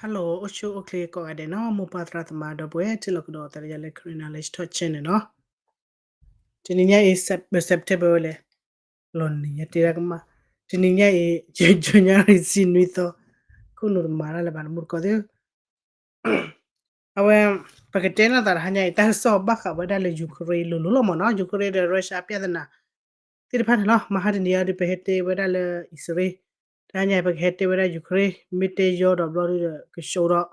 Hello အိၣ်ဆူၣ်အိၣ်ချ့ကိးဂၤဒဲးနီၤ မိၢ်ပၢ်သရၣ်သမါဒီပုၢ်ဝဲၢ် ထံၣ်လိာ်ကဒီးသးလၢယၤလၢ Karen Knowledge Talk Channel နီၤ. တနံၤညါအံၤ Sep- September ဝဲလဲၣ်, လီၤနံၤညါတ့ဒၣ်ကမၣ်, တနံၤညါအံၤ ယညါရံၣ်ဆံနွံသီ, ခိၣ်နူာ်တမၤတၢ်လၢၤဘၣ် နမူတကိးသ့ၣ် အဝဲ ပကတဲလိာ်သးတဟါညါအံၤ တၢ်ကစီၣ်ဘၣ်ဃးဝဲဒၣ်လၢ Ukraine လိၤလိၤလီၤမ့ၢ်နီၤ, Ukraine ဒီး Russia ပြဿနာ သ့ၣ်တဖၣ်န့ၣ်လီၤ. မဟါတနံၤအံၤဒီး ပဟဲတဲဝဲဒၣ်လၢအံၣ်စရ့လး, တဟါညါပကဟဲတဲဝဲဒၣ် Ukraine, မ့ၢ်တဲယီဒီးဘျီဒုဒီး ကၠိဒီး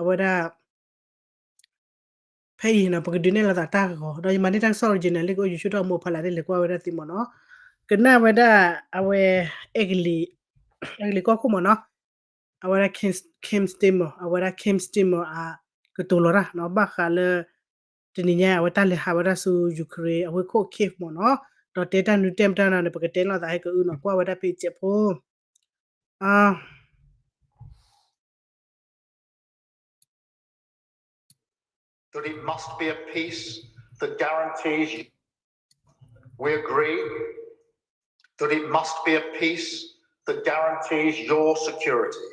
အဝဲဒၣ် ဖဲအံၤနီၤ ပကဒုးနဲၣ်လိာ်သးတၢ်ဂီၤ ဒီးယမၤန့ၢ်တၢ်ကစီၣ် original လၢကအိၣ် YouTube တၢ်မူအဖီလာ်န့ၣ် လဲၤကွၢ်ဝဲဒၣ်သ့မ့ၢ်နီၤ. ကနၣ်ဝဲဒၣ် အဝဲ အဲကလံး အဲကလံးကီၢ်ခိၣ်မ့ၢ်နီၤ, အဝဲဒၣ် Keir Starmer, အဝဲဒၣ် Keir Starmer အကတိၤလီၤတၢ်နီၤ ဘၣ်ဃးလၢ တနံၤညါအဝဲတၢ်လဲၤဟးဝဲဒၣ်ဆူ Ukraine အဝ့ၢ်ခိၣ် Kyiv မ့ၢ်နီၤ, ဒီးတဲတၢ်နုၤတဲမတၢ်နီၤန့ၣ် ပကတဲလိာ်သးဟဲကအုနီၤ ကွၢ်ဝဲဒၣ်ဖဲအံၤစဲးဖိ that it must be a peace that guarantees, we agree that it must be a peace that guarantees your security,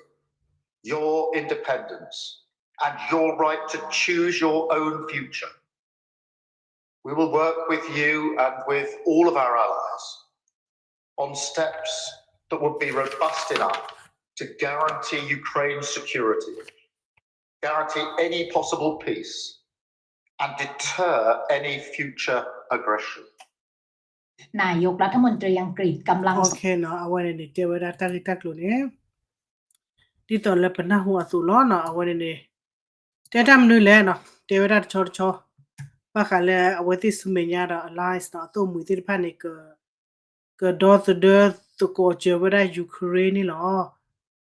your independence, and your right to choose your own future. We will work with you and with all of our allies on steps that would be robust enough to guarantee Ukraine's security, guarantee any possible peace, and deter any future aggression. นายกรัฐมนตรีอังกฤษกำลัง အဝဲန့ၣ်န့ၣ် တဲဝဲဒၣ်တၢ်ဂ့ၢ်တၢ်ကျိၤန့ၣ် ဒ်သိးလၢပနၢ်ဟူအသိးလီၤနီၤ, အဝဲန့ၣ်န့ၣ် တဲတၢ်မနုၤလဲၣ်နီၤ, တဲဝဲဒၣ်တဆီတဆီ ဘၣ်ဃးလၢအဝဲသ့ၣ်ဆူမဲာ်ညါဒီး allies နီၤ အသိၣ်မှံၤသ့ၣ်တဖၣ်န့ၣ် ကဒီသဒၢသကိးစၢၤဝဲဒၣ် Ukraine န့ၣ်လီ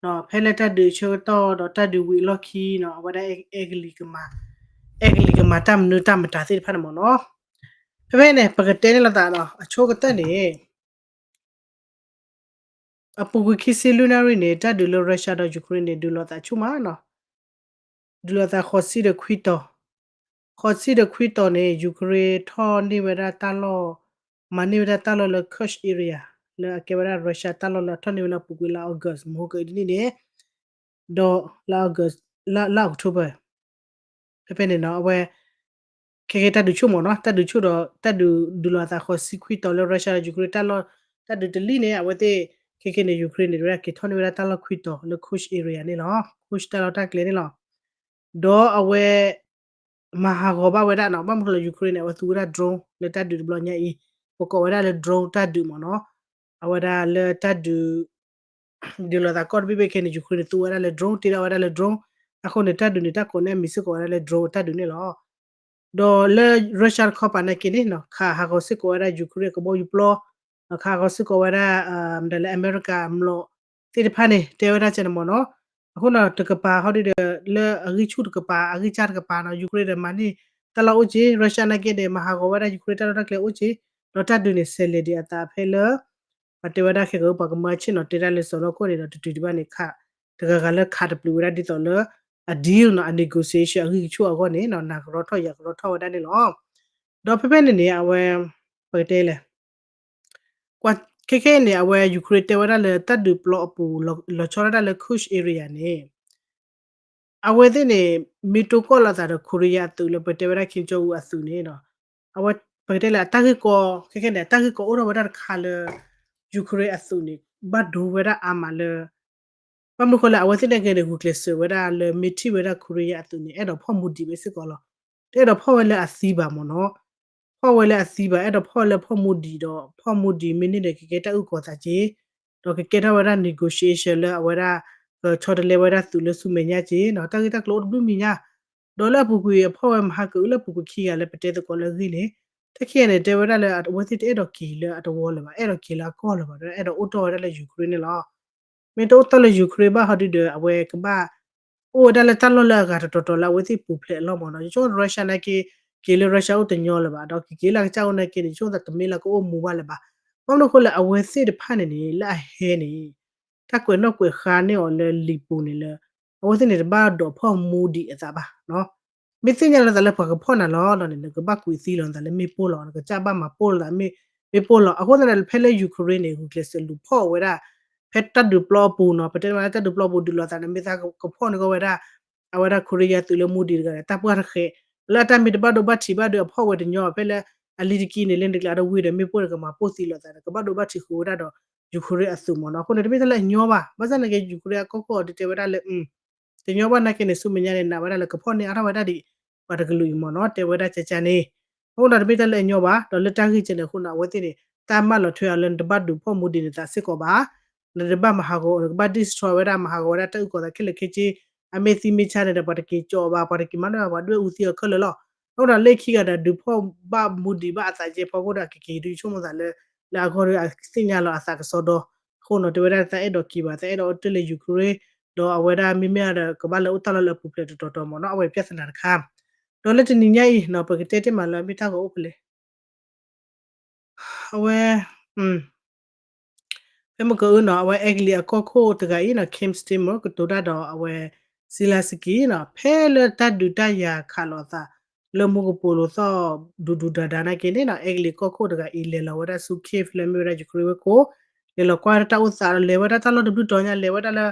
ၤ. ဖဲလၢတၢ်ဒုးဆၢကတီၢ်ဒီးတၢ်ဒုးဝံၤအလီၢ်ခံနီၤ အဝဲဒၣ်အဲကလံးကမၤ အဲကလံးကမၤတၢ်မနုၤတၢ်မတၤသ့ၣ်တဖၣ်န့ၣ်မ့ၢ်နီၤ. ဖဲဖဲန့ၣ် ပကတဲန့ၣ်လိာ်သးဒီး အဆိကတၢၢ်န့ၣ် အပူၤကွံာ်ခံဆံလွံၢ်နၣ်ရံၣ်န့ၣ် တၢ်ဒုးလၢ Russia ဒီး Ukraine န့ၣ် ဒုးလိာ်သးဆူၣ်မးနီၤ, ဒုးလိာ်သးဃိးဆံဒီးခွံတီၤ, ဃိးဆံဒီးခွံတီၤန့ၣ် Ukraine ထီၣ်န့ၢ်ဝဲဒၣ်တၢ်လီၢ်, မၤန့ၢ်ဝဲဒၣ်တၢ်လီၢ်လၢ Kursk area လၢအကဲဝဲဒၣ် Russia တၢ်လီၢ်လၢအထီၣ်န့ၢ်ဝဲလၢအပူၤကွံာ်လါ August မဟိကဒ်န့ၣ်န့ၣ် ဒီးလါ August လါ လါ October ဖဲဖဲန့ၣ်နီၤ အဝဲ ခဲကဲတၢ်ဒုးဆူၣ်မ့ၢ်နီၤ, တၢ်ဒုးဆူၣ်ဒီး တၢ်ဒုးဒုးလိာ်သးဃိးဆံခွံတီၤလၢ Russia ဒီး Ukraine တၢ်လီၢ်, တၢ်ဒုးတလံၣ်န့ၣ် အဝဲသ့ၣ် ခဲကဲန့ၣ် Ukraine န့ၣ် ဝဲဒၣ်က့ၤထီၣ်န့ၢ်ဝဲဒၣ်တၢ်လီၢ်ခွံတီၤလၢ Kursk area န့ၣ်လီၤ, Kursk တၢ်လီၢ်တၢ်ကျဲန့ၣ်လီၤ. ဒီးအဝဲ မၤဟးဂီၤဘၣ်ဝဲဒၣ်နီၤ, ဘၣ်မနုၤဃိလၢ Ukraine န့ၣ် အဝဲသူဝဲဒၣ် drone လၢတၢ်ဒုးတဘျီညါအံၤ, ပကိးဝဲဒၣ်လၢ drone တၢ်ဒုးမ့ၢ်နီၤ, အဝဲဒၣ်လၢတၢ်ဒုး ဒုးလိာ်သးကီၢ်တဘ့ၣ်ဘ့ၣ်ခဲန့ၣ် Ukraine န့ၣ် သူဝဲဒၣ်လၢ drone, တ့ထီၣ်ဝဲဒၣ်လၢ drone, အဃိန့ၣ် တၢ်ဒုးန့ၣ် တၢ်ကိးန့ၢ်အမံၤစ့ၢ်ကီးဝဲဒၣ်လၢ drone တၢ်ဒုးန့ၣ်လီၤ. ဒီးလၢ Russia တခီပၤနာ်က့န့ၣ်နီၤ ခးဟးဂီၤစ့ၢ်ကီးဝဲဒၣ် Ukraine ကဘီယူၤပျီ, ခးဟးဂီၤစ့ၢ်ကီးဝဲဒၣ် မတၤလၢ America မျိာ်သ့ၣ်တဖၣ်န့ၣ် တဲဝဲဒၣ်ကဲန့ၣ်မ့ၢ်နီၤ. အဃိနီၤ တကပၤဟီဒုဒီး လၢအဂံၢ်ဆူၣ်တကပၤ အဂံၢ်စၢ်တကပၤနီၤ Ukraine ဒီးမၤန့ၢ်တၢ်လီၢ်အိၣ်က့, Russia နာ်က့ဒီး မၤဟးဂီၤဝဲဒၣ် Ukraine တၢ်လီၢ်တၢ်ကျဲအိၣ်က့, ဒီးတၢ်ဒုးန့ၣ် ဆဲးလဲၤဒံးအသးဖဲလၢ ပှၤတဲဝဲဒၣ်ခဲကနံၣ်အံၤ ပှၤကမၢဆ့ၣ်နီၤတဲဒၣ်လၢစီၤနီၢ်ခိၣ်န့ၣ်ဒီး တတုၤဒံးဘၣ်န့ၣ် ခး တဂၤဂၤလၢခးတပျုာ်ဝဲဒၣ်ဒ်သိးလၢ အ deal နီၤ အ negotiation အဂံၢ်ကဆူၣ်အဂီၢ်န့ၣ်နီၤ နၤကရီထီၣ်ယၤကရီထီၣ်ဝဲဒၣ်န့ၣ်လီၤ. ဒီးဖဲဖဲန့ၣ်န့ၣ် အဝဲ ပကတဲလဲၣ် ခဲခဲအံၤန့ၣ် အဝဲ Ukraine တဲဝဲဒၣ်လၢတၢ်ဒုးပျီအပူၤ လီၤဆီဒၣ်တၢ်လၢ Kursk area န့ၣ် အဝဲသ့ၣ်န့ၣ် မ့ၢ်တိၢ်ကီၢ်လိာ်သးဒီး Korea အသုးလၢပတဲဝဲဒၣ် Kim Jong Un အသုးန့ၣ်နီၤ, အဝဲ ပကတဲလၢအတၢ်ဂ့ၢ်ကီ ခဲခဲန့ၣ် အတၢ်ဂ့ၢ်ကီအိၣ်ထီၣ်ဝဲဒၣ်တခါလၢ Ukraine အသုးန့ၣ် ဘၣ်ဒိဝဲဒၣ်အါမးလၢ ဘၣ်မနုၤဃိလၢအဝဲသ့ၣ်နာ်က့န့ၣ် ဂုာ်ကျဲးစၢးဝဲဒၣ်လၢမ့ၢ်ထံၣ်ဝဲဒၣ် Korea အသုးန့ၣ် အဲၣ်ဒိးဖီၣ်မူဒံးဝဲစ့ၢ်ကီးလီၤ. တအဲၣ်ဒိးဖီၣ်ဝဲလၢအသံဘၣ်မ့ၢ်နီၤ. ဖီၣ်ဝဲလၢအသံဘၣ် အဲၣ်ဒိးဖီၣ်ဝဲလၢဖီၣ်မူဒံးဒီး ဖီၣ်မူဒံးမ့ၢ်န့ၢ်ဒီး ကကဲတၢ်အုၣ်ကီၤသးက့ၤ ဒီးကကဲထီၣ်ဝဲဒၣ် negotiation လၢအဝဲဒၣ် ကဆီတလဲဝဲဒၣ်သုးလၢဆူမဲာ်ညါက့ၤနီၤ. တၢ်ဂ့ၢ်တၢ်ကျိၤအိၣ်တဘျုးမံၤညါ ဒီးလၢအပူၤကွံာ်အဖီၣ်ဝဲမဟါကအုၣ်လၢအပူၤကွံာ်ခံဂၤလၢပတဲသကိးလၢအဂ့ၢ်န့ၣ် တၢ်ခံဂၤန့ၣ် တဲဝဲဒၣ်လၢအဝဲသ့ၣ်တအဲၣ်ဒိးက့ၤလၢအတဝီလၢၤဘၣ် အဲၣ်ဒိးက့ၤလၢအကီၢ်လၢၤဘၣ် ဒီးအဲၣ်ဒိးအိၣ်တီၢ်ဝဲဒၣ်လၢ Ukraine န့ၣ်လီၤ. မ့ၢ်တအိၣ်တီၢ်လၢ Ukraine ဘၣ်ဟီဒုဒီး အဝဲကဘၣ် အိၣ်ဝဲဒၣ်လၢတၢ်လီၢ်လၢအဂၤတတီၤတီၤလၢအဝဲသ့ၣ်ပူၤဖျဲးအလီၢ်မ့ၢ်နီၤ. ယဆိကမိၣ် Russia နာ်က့ က့ၤလၢ Russia အိၣ်တညီလၢၤဘၣ် ဒီးကက့ၤလၢအကစၢ်အိၣ်နာ်က့န့ၣ် ယဆိကမိၣ်သးတမ့ၢ်လၢကအိၣ်မူဘၣ်လၢၤဘၣ်. ဘၣ်မနုၤအဃိလၢ အဝဲသ့ၣ်တဖၣ်န့ၣ်န့ၣ် လၢအဟဲန့ၣ် တၢ်ကွဲးနီၣ်ကွဲးဃါန့ၢ်အီၤလၢလံာ်ပူၤန့ၣ်လၢ အဝဲသ့ၣ်န့ၣ် တဘၣ်ဒိးဖီၣ်မူဒံးအသးဘၣ် မ့ၢ်သ့ၣ်ညါလီၤသးလၢပှၤကဖီၣ်နၤလီၤဒီးန့ၣ် နကဘၣ်ကွံာ်သံလီၤနသးလၢမ့ၣ်ပိၢ်လီၤ နကစၢ်ဘၣ်မၤပိၢ်လိာ်သး မ့ၣ်ပိၢ်လီၤ. အဃိသတးဒီး ဖဲလၢ Ukraine န့ၣ် ဂုာ်ကျဲးစၢးလူၤဖီၣ်ဝဲဒၣ် ဖဲတၢ်ဒုးပျီအပူၤနီၤ, ပတဲမးလၢတၢ်ဒုးပျီအပူၤဒုးလိာ်သးန့ၣ် မ့ၢ်သးကဖီၣ်န့ၢ်ကီၢ်ဝဲဒၣ် အဝဲဒၣ် Korea သုးလၢ Moon ဒံးတဂၤန့ၣ် တၢ်ပှၢ်တဃဲး လၢအတၢ်မ့ၢ်တဘၣ်ဒိဘၣ်ထံးဘၣ်ဒီးအဖီၣ်ဝဲတညီ ဖဲလၢအလံၤတကံန့ၣ် လၢနကျးဒီးဝံၤဒီး မ့ၣ်ပိၢ်တကမၤပိၢ်သံလိာ်သးဒီး ကဘၣ်ဒိဘၣ်ထံးဃုာ်ဝဲဒၣ်ဒီး Ukraine အသုးမ့ၢ်နီၤ. အဃိန့ၣ် တမ့ၢ်တၢ်လၢအညီဘၣ်. ဘၣ်ဆၣ်သနာ်က့ Ukraine အကီၢ်ခိၣ်အီၤဒုးတဲဝဲဒၣ်လၢ တညီဘၣ်နာ်က့န့ၣ် ဆူမဲာ်ညါန့ၣ် နာ်ဝဲဒၣ်လၢကဖီၣ်န့ၢ်အါထီၣ်ဝဲဒၣ်ဒံး ပှၤတကလုာ်အံၤမ့ၢ်နီၤ တဲဝဲဒၣ်ကကန့ၣ်. အဃိဒီးတမ့ၢ်တၢ်လၢအညီဘၣ် ဒီးလၢတၢ်ဂ့ၢ်ကဲန့ၣ်အဃိန့ၣ် အဝဲသ့ၣ်န့ၣ် တၢ်မၢလီၤထွဲအီၤလၢနတဘၣ်ဒုးဖီၣ်မူဒံးနသးစ့ၢ်ကီးဘၣ်, နတဘၣ်မၤဟးဂီၤ နကဘၣ် destroy ဝဲဒၣ် မၤဟးဂီၤဝဲဒၣ်တၢ်အုၣ်ကီၤသးခဲလၢာ်ခဲဆ့, အမ့ၢ်သံမ့ၢ်ဆါန့ၣ်ဒီး ပှၤတက့ၤကၠီအီၤဘၣ် ပှၤတက့ၤမၤနၢၤဘၣ် ပှၤဒွဲၣ်အူသံအီၤခဲလၢာ်လီၤ. အဃိဒီးလၢခံဂၤဒီး ဒုးဖီၣ်ဘၣ်မူဒံးဘၣ်အသးကဲဖီခိၣ်ဒီး အကက့ၤဒုးဆိကမိၣ်သးလၢ လၢအဂီၢ်ဒီးအသ့ၣ်ညါလီၤအသးကစီဒီ အဃိနီၤ တဲဝဲဒၣ်သးအဲၣ်ဒိးက့ၤဘၣ် သးအဲၣ်ဒိးအိၣ်တ့ၢ်လၢ Ukraine ဒီးအဝဲဒၣ်မ့မ့ၢ်ဒီး ကဘၣ်လၢအိၣ်တၢ်လီၢ်လၢအပူၤဖျဲးတတီၤတီၤမ့ၢ်နီၤ အဝဲ ပြဿနာ တခါ. ဒီးလၢတနံၤညါအံၤနီၤ ပကတဲတ့ၢ်မးလၢအမ့ၢ်တၢ်ဂီၤအိၣ်ဖဲလဲၣ် အဝဲ ဖဲမ့ၢ်ကအုနီၤ အဝဲအဲကလံးအကီၢ်ခိၣ်တဂၤအံၤနီၤ Keir Starmer ကတိၤတၢ်ဒီးအဝဲ Zelenskyy နီၤ ဖဲလၢတၢ်ဒုးတၢ်ယၤခးလိာ်အသး လၢမူကပိာ်လိာ်သီၣ် ဒူးဒူးဒါဒါနာ်က့န့ၣ်နီၤ အဲကလံးကီၢ်ခိၣ်တဂၤအံၤ လဲၤလီၤဝဲဒၣ်ဆူ Kyiv လၢမ့ၢ်ဝဲဒၣ် Ukraine ဝ့ၢ်ခိၣ် လဲၤလီၤကွၢ်တၢ်အိၣ်သး လဲၤဝဲဒၣ်တၢ်လီၢ်တဘျုးတီၤညါ လဲၤဝဲဒၣ်လၢ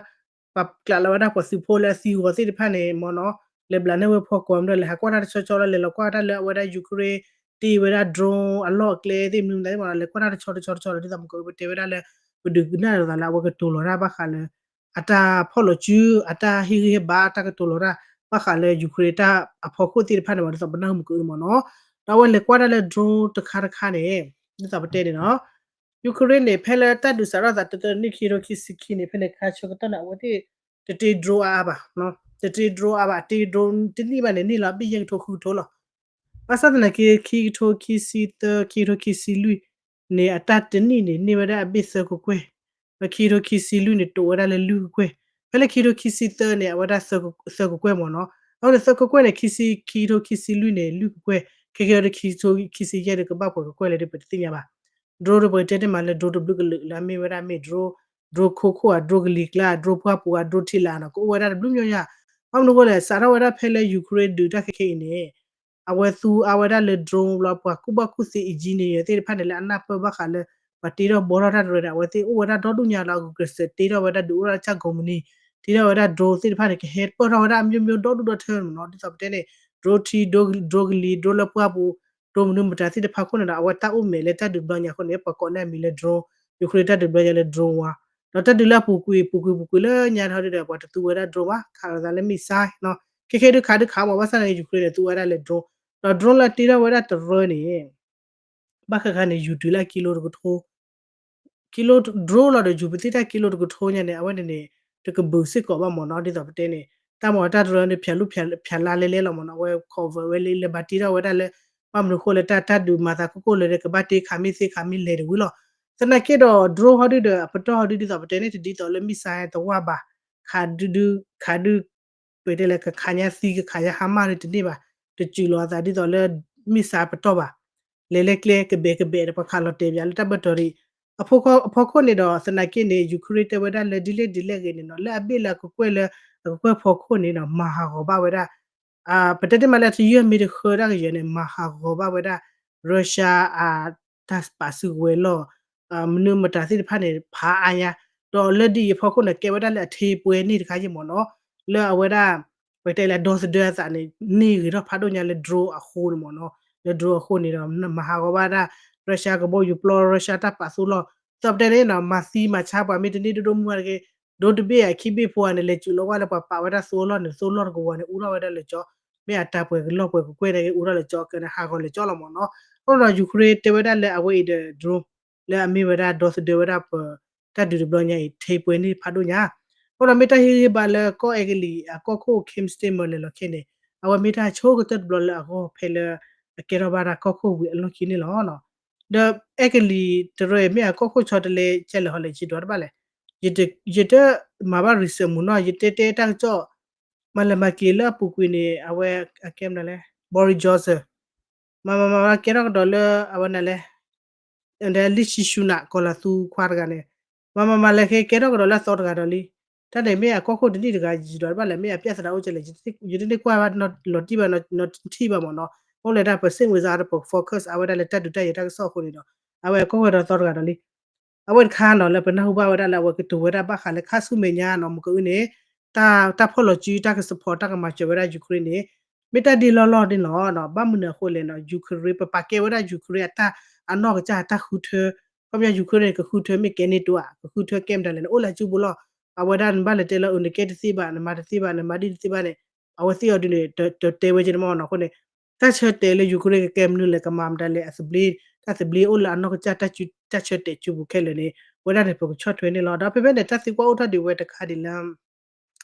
ပာ်ကျးလီၤဝဲဒၣ်ပှၤသုးဖိလၢအသံအဂီၤသ့ၣ်တဖၣ်န့ၣ်မ့ၢ်နီၤ လဲၤဘျးန့ၢ်ဝဲဖီကွီၤမ့ၢ်ဒီး လဲၤဟးကွၢ်တၢ်တဆီဆီလီၤ လဲၤလီၤကွၢ်တၢ်လၢအဝဲဒၣ် Ukraine တ့ဝဲဒၣ် drone အလီၢ်အကျဲသ့ၣ်မနုၤမတၤသ့ၣ်မ့ၢ်နီၤ လဲၤကွၢ်တၢ်တဆီတဆီတဆီလီၤ ဒ်သိးမ့ၢ်ကပတဲဝဲဒၣ်လၢ ပဒုးကနၣ်လိာ်သးလၢအဝဲကတိၤလီၤတၢ်ဘၣ်ဃးလၢ အတၢ်ဖီၣ်လိာ်စု အတၢ်ဟ့ၣ်ဂံၢ်ဟ့ၣ်ဘါ အတၢ်ကတိၤလီၤတၢ် ဘၣ်ဃးလၢ Ukraine တၢ်အဖီခိၣ်သ့ၣ်တဖၣ်န့ၣ်မ့ၢ် ဒ်သိးပနၢ်ဟူမ့ၢ်ကအုမ့ၢ်နီၤ ဒီးအဝဲလဲၤကွၢ်တၢ်လၢ drone တခါတခါန့ၣ် ဒ်သိးပတဲန့ၣ်နီၤ Ukraine န့ၣ် ဖဲလၢတၢ်ဒုးစးထီၣ်သး တတနံၣ်ခံကထိခံဆံခံန့ၣ် ဖဲန့ၣ်ခါဆၢကတီၢ်န့ၣ် အဝဲသ့ၣ် တတ့ drone အါအါဘၣ်, တတ့ drone အါဘၣ် တ့ drone တနံၣ်ဘၣ်န့ၣ် န့ၢ်လီၤအဘ့ၣ်ယဲၢ်ကထိဃုကထိလီၤ. ဘၣ်ဆၣ်သနာ်က့ ခံကထိခံဆံသၢ ခံကထိခံဆံလွံၢ်န့ၣ် အတၢ်တနံၣ်န့ၣ် န့ၢ်ဝဲဒၣ်အဘ့ၣ်သၢကကွဲၢ်, ဒီးခံကထိခံဆံလွံၢ်န့ၣ် တိာ်ဝဲဒၣ်လၢလွံၢ်ကကွဲၢ်, ဖဲလၢခံကထိခံဆံသၢန့ၣ် အဝဲဒၣ်သၢကကွဲၢ်မ့ၢ်နီၤ, အဃိန့ၣ် သၢကကွဲၢ်န့ၣ် ခံဆံ ခံကထိခံဆံလွံၢ်န့ၣ် လွံၢ်ကကွဲၢ်, ခဲကဲဒီး ခံကထိခံဆံယဲၢ်ဒီး ကဘၣ်ပှဲၤကကွဲၢ်လဲၣ်ဒီး ပတသ့ၣ်ညါဘၣ်. drone ဒီးပကတဲတ့ၢ်မးလၢ drone တဘျုးကလုာ်လၢအမ့ၢ်ဝဲဒၣ်မ့ၢ် drone, drone ခိခိၣ်ဧါ drone ကလံၤကျါ drone ပှၢ်ပူၤဧါ drone ထံလာ်နီၤ ကအိၣ်ဝဲဒၣ်တဘျုးမျိုးညါ, ဘၣ်မနုၤအဃိလဲၣ် စးထီၣ်ဝဲဒၣ်ဖဲလၢ Ukraine ဒုးတၢ်ခဲခဲအံၤန့ၣ် အဝဲသူအါဝဲဒၣ်လၢ drone လီၤ ပှၤကူၣ်ဘၣ်ကူၣ်သ့ engineer သ့ၣ်တဖၣ်န့ၣ် လၢအနၢ်ပၢၢ်ဘၣ်ဃးလၢ ပှၤတ့ထီၣ်ဘှီထီၣ်တၢ်တရၢန့ၣ် အဝဲသ့ၣ်အိၣ်ဝဲဒၣ်ဒီဒူၣ်ညါလၢ အဂုာ်ကျဲးစၢးတ့ထီၣ်ဝဲဒၣ်ဒုးအိၣ်ထီၣ်လၢကၢ်ကိးမုၢ်နံၤ တ့ထီၣ်ဝဲဒၣ် drone သ့ၣ်တဖၣ်န့ၣ် ကဟဲပၢၢ်ထီၣ်ဝဲဒၣ်အမျိုးမျိုးဒီဒူၣ်ဒီထၢမ့ၢ်နီၤ ဒ်သိးပတဲန့ၣ် drone ထံ drone ကလံၤ drone လၢပှၢ်ပူၤ drone မနုၤမတၤသ့ၣ်တဖၣ်ခိၣ်န့ၣ်ဒီး အဝဲတၢ်အိၣ်မဲာ်လၢတၢ်ဒုးတဘျီညါအဃိန့ၣ် ပှၤကိးန့ၢ်အမံၤလၢ drone, Ukraine တၢ်ဒုးတဘျီညါလၢ drone war ဒီးတၢ်ဒုးလၢအပူၤကွံာ် ပူၤကွံာ်ပူၤကွံာ်လၢညါထီၣ်ဒီး ပှၤတသူဝဲဒၣ် drone ဘၣ် ခးလိာ်သးလၢ missile နီၤ ခဲခဲဒုးခးဒုးခးမ့ၢ် ဘၣ်ဆၣ်န့ၣ် Ukraine န့ၣ် သူဝဲဒၣ်လၢ drone, ဒီး drone လၢတ့ထီၣ်ဝဲဒၣ်တရၢန့ၣ် ဘၣ်ဃးဃါန့ၣ် ယူၤတုၤလၢကံလိတကထိ ကံလိ drone လီၤဒီး ယူၤပသ့ၣ်တၢ်ကံလိတကထိညါန့ၣ် အဝဲန့ၣ်န့ၣ် တကဘုးစ့ၢ်ကီးဘၣ်မ့ၢ်နီၤ ဒ်သိးပတဲန့ၣ် တၢ်မ့ၢ်တၢ်တရၢန့ၣ် ဖၠးလူၢ်ဖၠးလါလဲလဲလီၤမ့ၢ်နီၤ အဝဲ cover ဝဲလၢ လၢဘၣ်တ့ထီၣ်ဝဲဒၣ်လၢ ဘၣ်မနုၤဃိလၢတၢ် တၢ်ဒုးမၤသးခိၣ်ကိၣ်လၢၤဒီး ကဘၣ်တ့ခးမ့ၢ်သ့ခးမ့ၢ်လဲၤတဝံၤလီၤ. သနာ်က့ဒီး drone ဟီဒုဒီး အပတီၢ်ဟီဒု ဒ်သိးပတဲန့ၣ် တဒ်သိးလၢ missile တဝၢ်ဘၣ် ခးဒုဒု ခးဒု ပတဲလၢ ကခးညါသံ ကခးညါဟါမၢ်ဒုတန့ၢ်ဘၣ်, တစူးလီၤအသးဒ်သိးလၢ missile ပတီၢ်ဘၣ်, လဲၤလဲကျဲကဘဲးကဘဲးဒီး ပှၤခးလီၤတဲာ်ပၠးလၢတၢ်ဘၢၣ်တီၤရံၣ် အဖီခိၣ်န့ၣ်ဒီး သနာ်က့န့ၣ် Ukraine တဲဝဲဒၣ်လၢဒ်လဲၣ်ဒ်လဲၣ်ဂ့ၤန့ၣ်နီၤ လၢအဘ့ၣ်လၢအကကွဲၢ်လၢ အကကွဲၢ်ဖီခိၣ်န့ၣ်နီၤ မၤဟးဂီၤဘၣ်ဝဲဒၣ် ပတဲတ့ၢ်မးလၢ တယုၢ်မ့ၢ်တဃၢတၢ်ကယၢၤန့ၣ် မၤဟးဂီၤဘၣ်ဝဲဒၣ် Russia အတၢ်ပာ်စုကဝဲၤလီၢ် မနုၤမတၤသ့ၣ်တဖၣ်န့ၣ် ဖးအါညါ, ဒီးလၢဒ်အံၤအဖီခိၣ်န့ၣ် ကဲဝဲဒၣ်လၢအထ့ပှဲၤန့ၣ်တခါယံမ့ၢ်နီၤ, လၢအဝဲဒၣ် ပတဲလၢအဒီသဒၢအသးန့ၣ် န့ၢ်ဂ့ၤထီၣ်ဖးဒိၣ်ညါလၢ drone အဃိန့ၣ်မ့ၢ်နီၤ, လၢ drone အဃိန့ၣ်ဒီး မၤဟးဂီၤဘၣ်ဒၣ် Russia ကဘီယူၤပျီ Russia တၢ်ပာ်သူလီၢ်, ဒ်သိးပတဲန့ၣ်နီၤ မၤသံမၤဆါပှၤမ့ၢ်တန့ၢ်ဒိၣ်ဒိၣ်မုၢ်ဂ့ၤ ဒိတဘ့ၣ်ဧါခံဘ့ၣ်ဖိဧါန့ၣ် လဲၤစူးလီၤဝဲလၢပှၤပာ်ဝဲဒၣ်သူအလီၢ်န့ၣ် သူလီၢ်တကဝီၤန့ၣ် အူထီၣ်ဝဲဒၣ်လၢကၠီ, မ့ၢ်အတၢ်ပှဲၤကလီၢ်ပှဲၤကကွဲၢ်န့ၣ် အူထီၣ်လၢကၠီ ကန့ၣ်ဟးဂီၤလၢကၠီလီၤမ့ၢ်နီၤ, အဃိဒီး Ukraine တဲဝဲဒၣ်လၢအဝဲအံၤဒီး drone လၢအမ့ၢ်ဝဲဒၣ်ဒီသဒၢဝဲဒၣ်ပ တၢ်ဒုးတဘျီညါအံၤ ထ့ပှဲၤန့ၢ်ဖးဒိၣ်ညါ, အဃိဒီးမ့ၢ်တၢ်ဟ့ၣ်ဂံၢ်ဟ့ၣ်ဘါလၢကီၢ်အဲကလံးအကီၢ်ခိၣ် Keir Starmer လဲၤလီၤခဲန့ၣ် အဝဲမ့ၢ်တၢ်ဆိကတၢၢ်တဘျီလၢအဂီၢ်ဖဲလၢ အကဲထီၣ်ဘၣ်တၢ်ကီၢ်ခိၣ်ဝံၤအလီၢ်ခံန့ၣ်လီၤ. ဒီးအဲကလံးတရၢအံၤ မ့ၢ်အကီၢ်ခိၣ်ဆီတလဲကဲလဲၣ်ဟီလဲၣ် ယဒွးတဘၣ်လဲၣ်, ယတမၤဘၣ် research မုၢ်နီၤ ယတဲတဲတၢ်ကစီၣ် မၤလဲၤမၤက့ၤလၢအပူၤကွံာ်န့ၣ် အဝဲအကဲမနုၤလဲၣ် Boris Johnson မၤမၤမၤမၤကဲထီၣ်ကဒီးလၢ အဝဲနၤလဲၣ် Rishi Sunak ကီၤလၤသူခွါတဂၤန့ၣ် မၤမၤမၤလဲၤကဲကဲထီၣ်ကဒီးလၢအသီတဂၤဒီးလံ. တၢ်န့ၣ်မ့ၢ်အကီၢ်ခိၣ်တနံၣ်တဂၤ ယဒွးတဘၣ်လဲၣ် မ့ၢ်အပြဿနာအိၣ်ကလဲၣ် ယတန့ၢ်ကွၢ်ဘၣ်လီၤတံၢ်ဘၣ် နီထံၣ်ဘၣ်မ့ၢ်နီၤ, အိၣ်လဲၤတၢ်ပစ့ၣ်ဝဲစါဒီးပ focus အါဝဲဒၣ်လၢတၢ်ဒုးတၢ်ယဲၤတၢ်ကစီၣ်အဃိန့ၣ်ဒီး အဝဲကီၢ်ဝဲဒီးသီတဂၤဒီးလံ. အဝဲတခါနီၤ လၢပနၢ်ဟူဘၣ်ဝဲဒၣ်လၢအဝဲကတိၤဝဲဒၣ်ဘၣ်ဃးလၢခါဆူမဲာ်ညါနီၤ မုၢ်ကအုန့ၣ် တၢ်ဖီၣ်လီၤစု တၢ်က support တၢ်ကမၤစၢၤဝဲဒၣ် Ukraine န့ၣ် မ့ၢ်တၢ်ဒ်လီၢ်လီၢ်န့ၣ်လီၤ. ဘၣ်မနုၤအဃိလဲၣ်နီၤ Ukraine ပပာ်ကဲဝဲဒၣ် Ukraine အတၢ်အနီၢ်ကစၢ်အတၢ်ဃုထၢ ခီပညီ Ukraine န့ၣ် ကဃုထၢမ့ၢ်ကဲ NATO ဧါ ကဃုထၢကဲမတၤလဲၣ်န့ၣ် အိၣ်လၢအစုပူၤလီၤ. အဝဲဒၣ်နဘၣ်လဲၤတဲလၢအုး နကဲတသ့ဘၣ် နမၤတသ့ဘၣ် နမၤဒ်တသ့ဘၣ်န့ၣ် အဝဲသ့ၣ်အီၤဒ်န့ၣ် တတဲဝဲကဲန့ၣ်မ့ၢ်နီၤ. အဃိန့ၣ် တၢ်ဆၢတဲာ်လၢ Ukraine ကကဲမနုၤလဲၣ် ကမၤမတၤလဲၣ် အသဘျ့ တၢ်သဘျ့အိၣ်လၢအနီၢ်ကစၢ် တၢ်ဆၢတဲာ်စုပူၤခဲလၢာ်န့ၣ် ဝဲဒၣ်န့ၣ် ပကဆီၣ်ထွဲန့ၣ်လီၤ. ဒီးဖဲဖဲန့ၣ် တၢ်သံကွၢ်အိၣ်ထီၣ်ဒံးဝဲတခါဒ်လၢ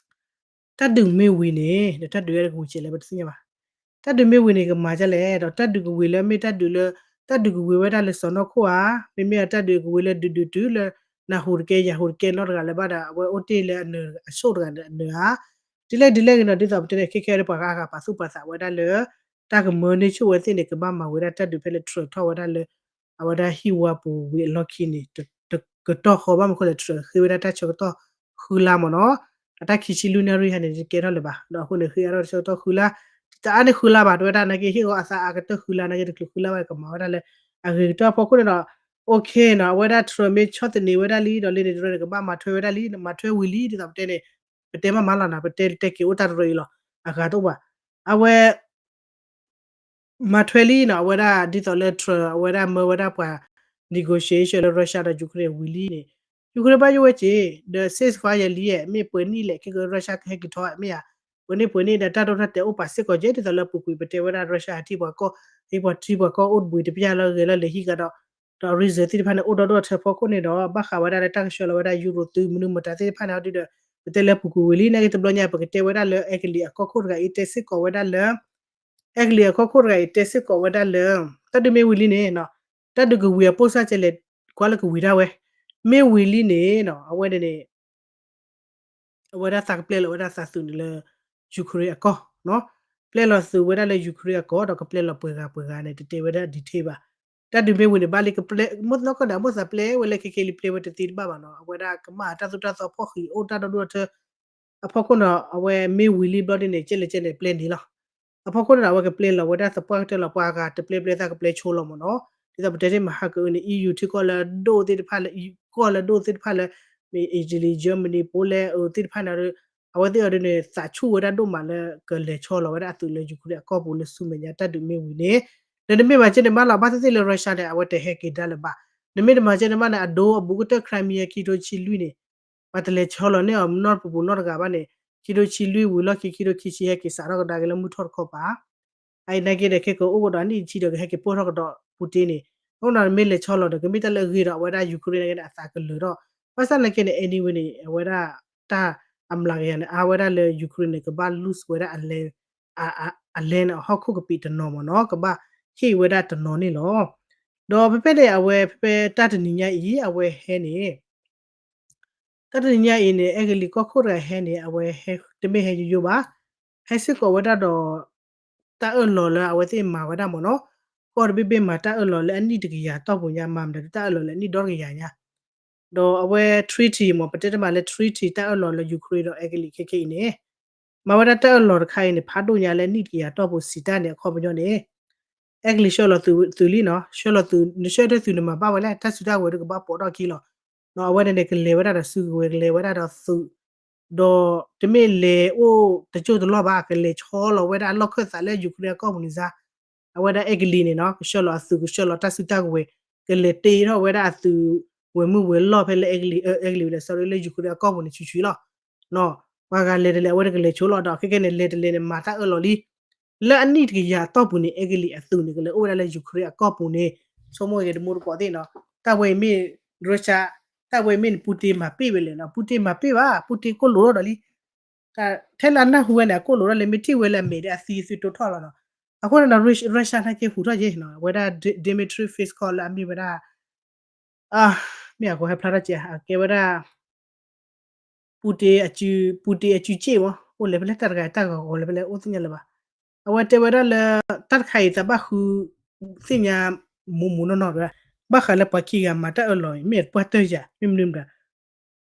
တၢ်ဒုးမ့ၢ်ဝံၤန့ၣ် ဒီးတၢ်ဒုးဝဲကဝံၤကဲလဲၣ် ပတသ့ၣ်ညါဘၣ်. တၢ်ဒုးမ့ၢ်ဝံၤန့ၣ်ကမၤဒ်လဲၣ် ဒီးတၢ်ဒုးကဝံၤလၢမ့ၢ်တၢ်ဒုးလၢ တၢ်ဒုးကဝံၤဝဲဒၣ်လၢစီၢ်နီၤခိၣ်ဧါ, မ့မ့ၢ်အတၢ်ဒုးကဝံၤလၢဒုးဒုးတုၤလၢ နၢ်ဟူတကဲယၤဟူတကဲနီတဂၤလၢၤဘၣ်ဒီး အဝဲအိၣ်တ့ၢ်လၢအနၢၤအဆိၣ်တဂၤဒီးအနၢၤဧါ. ဒ်လဲၣ်ဒ်လဲၣ်ဂ့ၤနီၤ ဒ်သိးပတဲန့ၣ် ခဲခဲဒီးပှၤဂၤအဂၤပာ်သူၣ်ပာ်သးဝဲဒၣ်လၢ တၢ်ကမၢန့ၢ်ဆူၣ်ဝဲသ့ၣ်န့ၣ် ကဘၣ်မၤဝဲဒၣ်တၢ်ဒုးဖဲလၢ Trump ထီၣ်ဝဲဒၣ်လၢ အဝဲဒၣ်ဟံၣ်ဝါပူၤဝံၤအလီၢ်ခံန့ၣ် တကတီၢ်ဃီဘၣ်မနုၤအဃိလဲၣ် Trump ဃ့ဝဲဒၣ်တၢ်ဆၢကတီၢ်ဃုလါမ့ၢ်နီၤ. အတၢ်ခံဆံလွံၢ်နၣ်ရံၣ်ဟါန့ၣ် တကဲထီၣ်လၢၤဘၣ်. ဒီးအဃိန့ၣ် ဃ့အါထီၣ်တၢ်ဆၢကတီၢ်ဃုလါ, တအါန့ၢ်ဃုလါဘၣ် တဲဝဲဒၣ်နာ်က့ ဟ့ၣ်ဂီၤအသးအါကတၢၢ်ဃုလါ နာ်က့တချုးဃုလါဘၣ် ကမၤဝဲဒၣ်လၢ အဂ့ၤကတၢၢ်အဖီခိၣ်န့ၣ်ဒီး OK နီၤ အဝဲဒၣ် Trump မ့ၢ်ဆီၣ်သနံးဝဲဒၣ်လံ ဒီးလၢန့ၣ်တရၢန့ၣ် ကဘၣ်မၤထွဲဝံၤလံ မၤထွဲဝံၤလံ ဒ်သိးပတဲန့ၣ် ပတဲမးမးလီၤနီၤ ပတဲတဲက့ၤအိၣ်တၢ်တရၢအံၤလီၤ အဂၤတအိၣ်ဘၣ်. အဝဲ မၤထွဲလံနီၤ အဝဲဒၣ်ဒ်သိးလၢ Trump အဝဲဒၣ်မၢဝဲဒၣ်ပှၤ negotiation လၢ Russia ဒီး Ukraine ဝံၤလံန့ၣ် Ukraine ဘၣ်ယိၣ်ဝဲက့ၤ ဒီး ceasefire ယဲလံ မ့ၢ်ပှဲၤနံၣ်လဲၣ် ခဲက Russia ကဟဲက့ၤထီၣ်မ့ၢ်ဧါ, ပှဲၤနံၣ်ပှဲၤနံၣ်ဒီးတၢ်ဒိၣ်တၢ်တဲာ်အိၣ်ပာ်စ့ၢ်ကီးက့ၤ ဒ်သိးလၢအပူၤကွံာ် ပတဲဝဲဒၣ် Russia ဟဲထံၣ်ပှၤကီၢ် ဟဲပှၤထံၣ်ပှၤကီၢ်အိၣ်တဘှံးတပျၢ်လၢဂဲၤလၢလဲၤဟံၣ်ကဒီး ဒီး reason သ့ၣ်တဖၣ်န့ၣ် အိၣ်ဒီဒိၣ်အထၢဖီခိၣ်န့ၣ်ဒီး ဘၣ်ဃးဝဲဒၣ်လၢတၢ်ကဆှၢလီၤဝဲဒၣ် Euro သုးမနုၤမတၤသ့ၣ်တဖၣ်န့ၣ် အီၤဒုဒီး ပတဲလၢပူၤကွံာ်ဝံၤလံ နာ်က့တဘျီညါ ပကတဲဝဲဒၣ်လၢ အဲကလံးအကီၢ်ခိၣ်တဂၤအံၤ တဲစ့ၢ်ကီးဝဲဒၣ်လၢ အဲကလံးအကီၢ်ခိၣ်တဂၤအံၤ တဲစ့ၢ်ကီးဝဲဒၣ်လၢ တၢ်ဒုးမ့ၢ်ဝံၤလံန့ၣ် တၢ်ဒုးကဝံၤအပိၢ်စၢ်ကဲလဲၣ် ကွၢ်လၢကဝံၤဒၣ်ဝဲ မ့ၢ်ဝံၤလံန့ၣ် အဝဲန့ၣ်န့ၣ် အဝဲဒၣ်သးကပျဲလီၤဝဲဒၣ်သးသုးန့ၣ်လၢ Ukraine အကီၢ်, ပျဲလီၤသုးဝဲဒၣ်လၢ Ukraine အကီၢ် ဒီးကပျဲလီၤပှဲၤဂၤပှဲၤဂၤန့ၣ် တတဲဝဲဒၣ် detail ဘၣ်. တၢ်ဒုးမ့ၢ်ဝံၤန့ၣ် ဘၣ်လံကပျဲ မ့ၢ်နီၢ်ကီၢ်ဒၣ် မိၣ်သးပျဲဝဲလၢခဲက့လံ ပျဲဝဲတသ့တဘၣ်ဘၣ်နီၤ အဝဲဒၣ်ကမၣ်တၢ်သိၣ်တၢ်သီဖီၣ်ဃံးအိၣ်တၢ်ဒီဒိၣ်အထၢ အဖီခိၣ်န့ၣ် အဝဲမ့ၢ်ဝံၤလံဘျီဒ်န့ၣ် ကဲလဲၣ်ကဲလဲၣ်ပျဲန့ၣ်လီၤ. အဖီခိၣ်န့ၣ် အဝဲကပျဲလီၤဝဲဒၣ်သပှၢ်ကတၢၢ်လီၤ ပှၤဂၤတပျဲပျဲသးကပျဲဆိလီၤမ့ၢ်နီၤ. ဒ်သိးပတဲတ့ၢ်မဟါကအုန့ၣ် EU ထံကီၢ်လၢဒိၣ်သ့ၣ်တဖၣ်လၢ ကီၢ်လၢဒိၣ်သ့ၣ်တဖၣ်လၢ Italy Germany Poland အသ့ၣ်တဖၣ်န့ၣ် အဝဲသ့ၣ်အီၤဒ်န့ၣ် သးဆူၣ်ဝဲဒၣ်ဒိၣ်မးလၢကလဲၤဆီလီၤဝဲဒၣ်အသုးလၢ Ukraine အကီၢ်ပူၤလၢဆူမဲာ်ညါတၢ်ဒုးမ့ၢ်ဝံၤန့ၣ် ဒီးနမ့ၢ်မၤကဲန့ၣ်မးလီၤ ဘၣ်သ့ၣ်သ့ၣ်လၢ Russia န့ၣ် အဝဲတဟဲက့ၤဒါလၢၤဘၣ်. နမ့ၢ်တမၤကဲန့ၣ်မးန့ၣ် အဒိအဘူးကတၢၢ် Crimea ခံထိဆံလွံၢ်န့ၣ် ပှၤတလဲၤဆီလီၤန့ၢ်အီၤနီတပူၤပူၤနီတဂၤဘၣ်န့ၣ် ခံထိဆံလွံၢ်ဝံၤလီၢ်ခံ ခံထိခံဆံဟဲက့ၤစးထီၣ်ကဒါက့ၤလၢမုၢ်ထီၣ်တခီပၤ အအံၤနာ်က့ဒီး ခဲကအိၣ်ကဒီးနံၣ်တဆံဒီး ကဟဲက့ၤပိၢ်ထီၣ်ကဒီး Putin န့ၣ် အဃိန့ၣ် မ့ၢ်လဲၤဆီလီၤဒီး ကမ့ၢ်တၢ်လၢအဂ့ၤဒီး အဝဲဒၣ် Ukraine န့ၣ် အသးကလၢၤထီၣ် ဘၣ်ဆၣ်နာ်က့န့ၣ် anyway န့ၣ် အဝဲဒၣ်တၢ်အမျးကယၤန့ၣ် အါဝဲဒၣ်လၢ Ukraine န့ၣ် ကဘၣ် lose ဝဲဒၣ် အလဲန့ၣ် အဟီၣ်ခိၣ်ကပံာ်တနီၤမ့ၢ်နီၤ ကဘၣ်ဟ့ၣ်ဝဲဒၣ်တနီၤန့ၣ်လီၤ. ဒီးဖဲဖဲန့ၣ် အဝဲဖဲဖဲတၢ်တနံၤညါအံၤ အဝဲဟဲန့ၣ် တၢ်တနံၤညါအံၤန့ၣ် အဲကလံးကီၢ်ခိၣ်တဂၤဟဲန့ၣ် အဝဲဟဲတမ့ၢ်ဟဲယိယိဘၣ်. ဟဲစ့ၢ်ကီးဝဲဒၣ်ဒီး တၢ်အၢၣ်လီၤလၢအဝဲသ့ၣ်မၤဝဲဒၣ်မ့ၢ်နီၤ ကီၢ်တဘ့ၣ်ဘ့ၣ်မၤတၢ်အၢၣ်လီၤလၢအနံၣ်တကယၤတီၢ်ပူၤညါ မၤမတၤဒုးတၢ်အၢၣ်လီၤလၢအနံၣ်ဒီတကယၤညါ ဒီးအဝဲ treaty မ့ၢ် ပတဲတမးလၢ treaty တၢ်အၢၣ်လီၤလၢ Ukraine ဒီးအဲကလံးခဲခဲအံၤန့ၣ် မၤဝဲဒၣ်တၢ်အၢၣ်လီၤတခါအံၤန့ၣ် ဖးဒိၣ်ညါလၢနံၣ်တကယၤတီၢ်ပူၤစံးတၢ်န့ၣ် အခီပညီန့ၣ် အဲကလံးဆှၢလီၤသုးလံနီၤ ဆှၢလီၤသုး နဆှၢထၢၣ်သုးန့ၣ်မၤဘၣ်ဝဲလဲၣ် တၢ်စုတၢ်ကဝဲၤဒုးကဘၣ်ပိာ်ထီၣ်ခံလီၤ. အဝဲန့ၣ်န့ၣ် ကလဲၤဝဲဒၣ်ဒီးစုကဝဲၤ ကလဲၤဝဲဒၣ်ဒီးသုး ဒီးတမ့ၢ်လဲၤအိၣ်တစိၢ်တလီၢ်ဘၣ် ကလဲၤဆီလီၤဝဲဒၣ်အလီၢ်ခၢၣ်သးလၢ Ukraine အကီၢ်ပူၤန့ၣ်စါ အဝဲဒၣ်အဲကလံးန့ၣ်နီၤ ကဆှၢလီၤအသုး ကဆှၢလီၤတၢ်စုတၢ်ကဝဲၤ ကလဲၤတ့ထီၣ်ဝဲဒၣ်အသုးဝဲၤမုၢ်ဝဲၤလီၢ်ဖဲလၢအဲကလံး အဲကလံးဝဲလဲၣ် sorry လၢ Ukraine အကီၢ်ပူၤန့ၣ်ဆူၣ်ဆူၣ်လီၤ. ပှၤဂၤလဲၤတလဲၤ အဝဲတကလဲၤဆိလီၤဒီး ခဲကဲန့ၣ် လဲၤတလဲၤန့ၣ် မၤတၢ်အၢၣ်လီၤလံ လၢအနံၣ်တကယၤအတီၢ်ပူၤန့ၣ် အဲကလံးအသုးန့ၣ် ကလဲၤအိၣ်ဝဲဒၣ်လၢ Ukraine အကီၢ်ပူၤန့ၣ် ဆိကမိၣ်ဂ့ၤတမူတကိးသ့ၣ်နီၤ တၢ်ဝဲအံၤမ့ၢ် Russia တၢ်ဝဲအံၤမ့ၢ်န့ၣ် Putin မၤပ့ၢ်ဝဲလဲၣ်နီၤ Putin မၤပ့ၢ်ဘၣ် Putin ကိၣ်လိာ်ထီၣ်ဒီးလံ ထဲလၢအနၢ်ဟူဝဲန့ၣ် အကိၣ်လိာ်ထီၣ်လၢမ့ၢ်ထံၣ်ဝဲလၢအမဲာ်ဒီးအသံအသွံတိထီၣ်လီၤနီၤ အဃိန့ၣ်ဒီး Russia နာ်က့ဟူးထီၣ်က့ၤနီၤ အဝဲဒၣ် Dmitry Peskov လၢအမ့ၢ်ဝဲဒၣ် မ့ၢ်အကီဟဲဖျါထီၣ်ကဲ ကဲဝဲဒၣ် Putin အစု Putin အစုစ့ၣ်မး အိၣ်လဲၤဖဲလဲၣ်တၢ်တဂၤတၢ်ဂီၤဂီၤလဲၤဖဲလဲၣ်အိၣ်သ့ၣ်ညါလၢၤဘၣ်. အဝဲတဲဝဲဒၣ်လၢ တၢ်တခါအံၤ သးဘၣ်ဃုသ့ၣ်ညါ မူးမူးနီၢ်နီၢ်တဝဲ ဘၣ်ဃးလၢပှၤခံဂၤမၤတၢ်အၢၣ်လီၤအံၤ မ့ၢ်အပှၢ်တၢၢ်ယၤ မ့ၢ်မနုၤမတၤ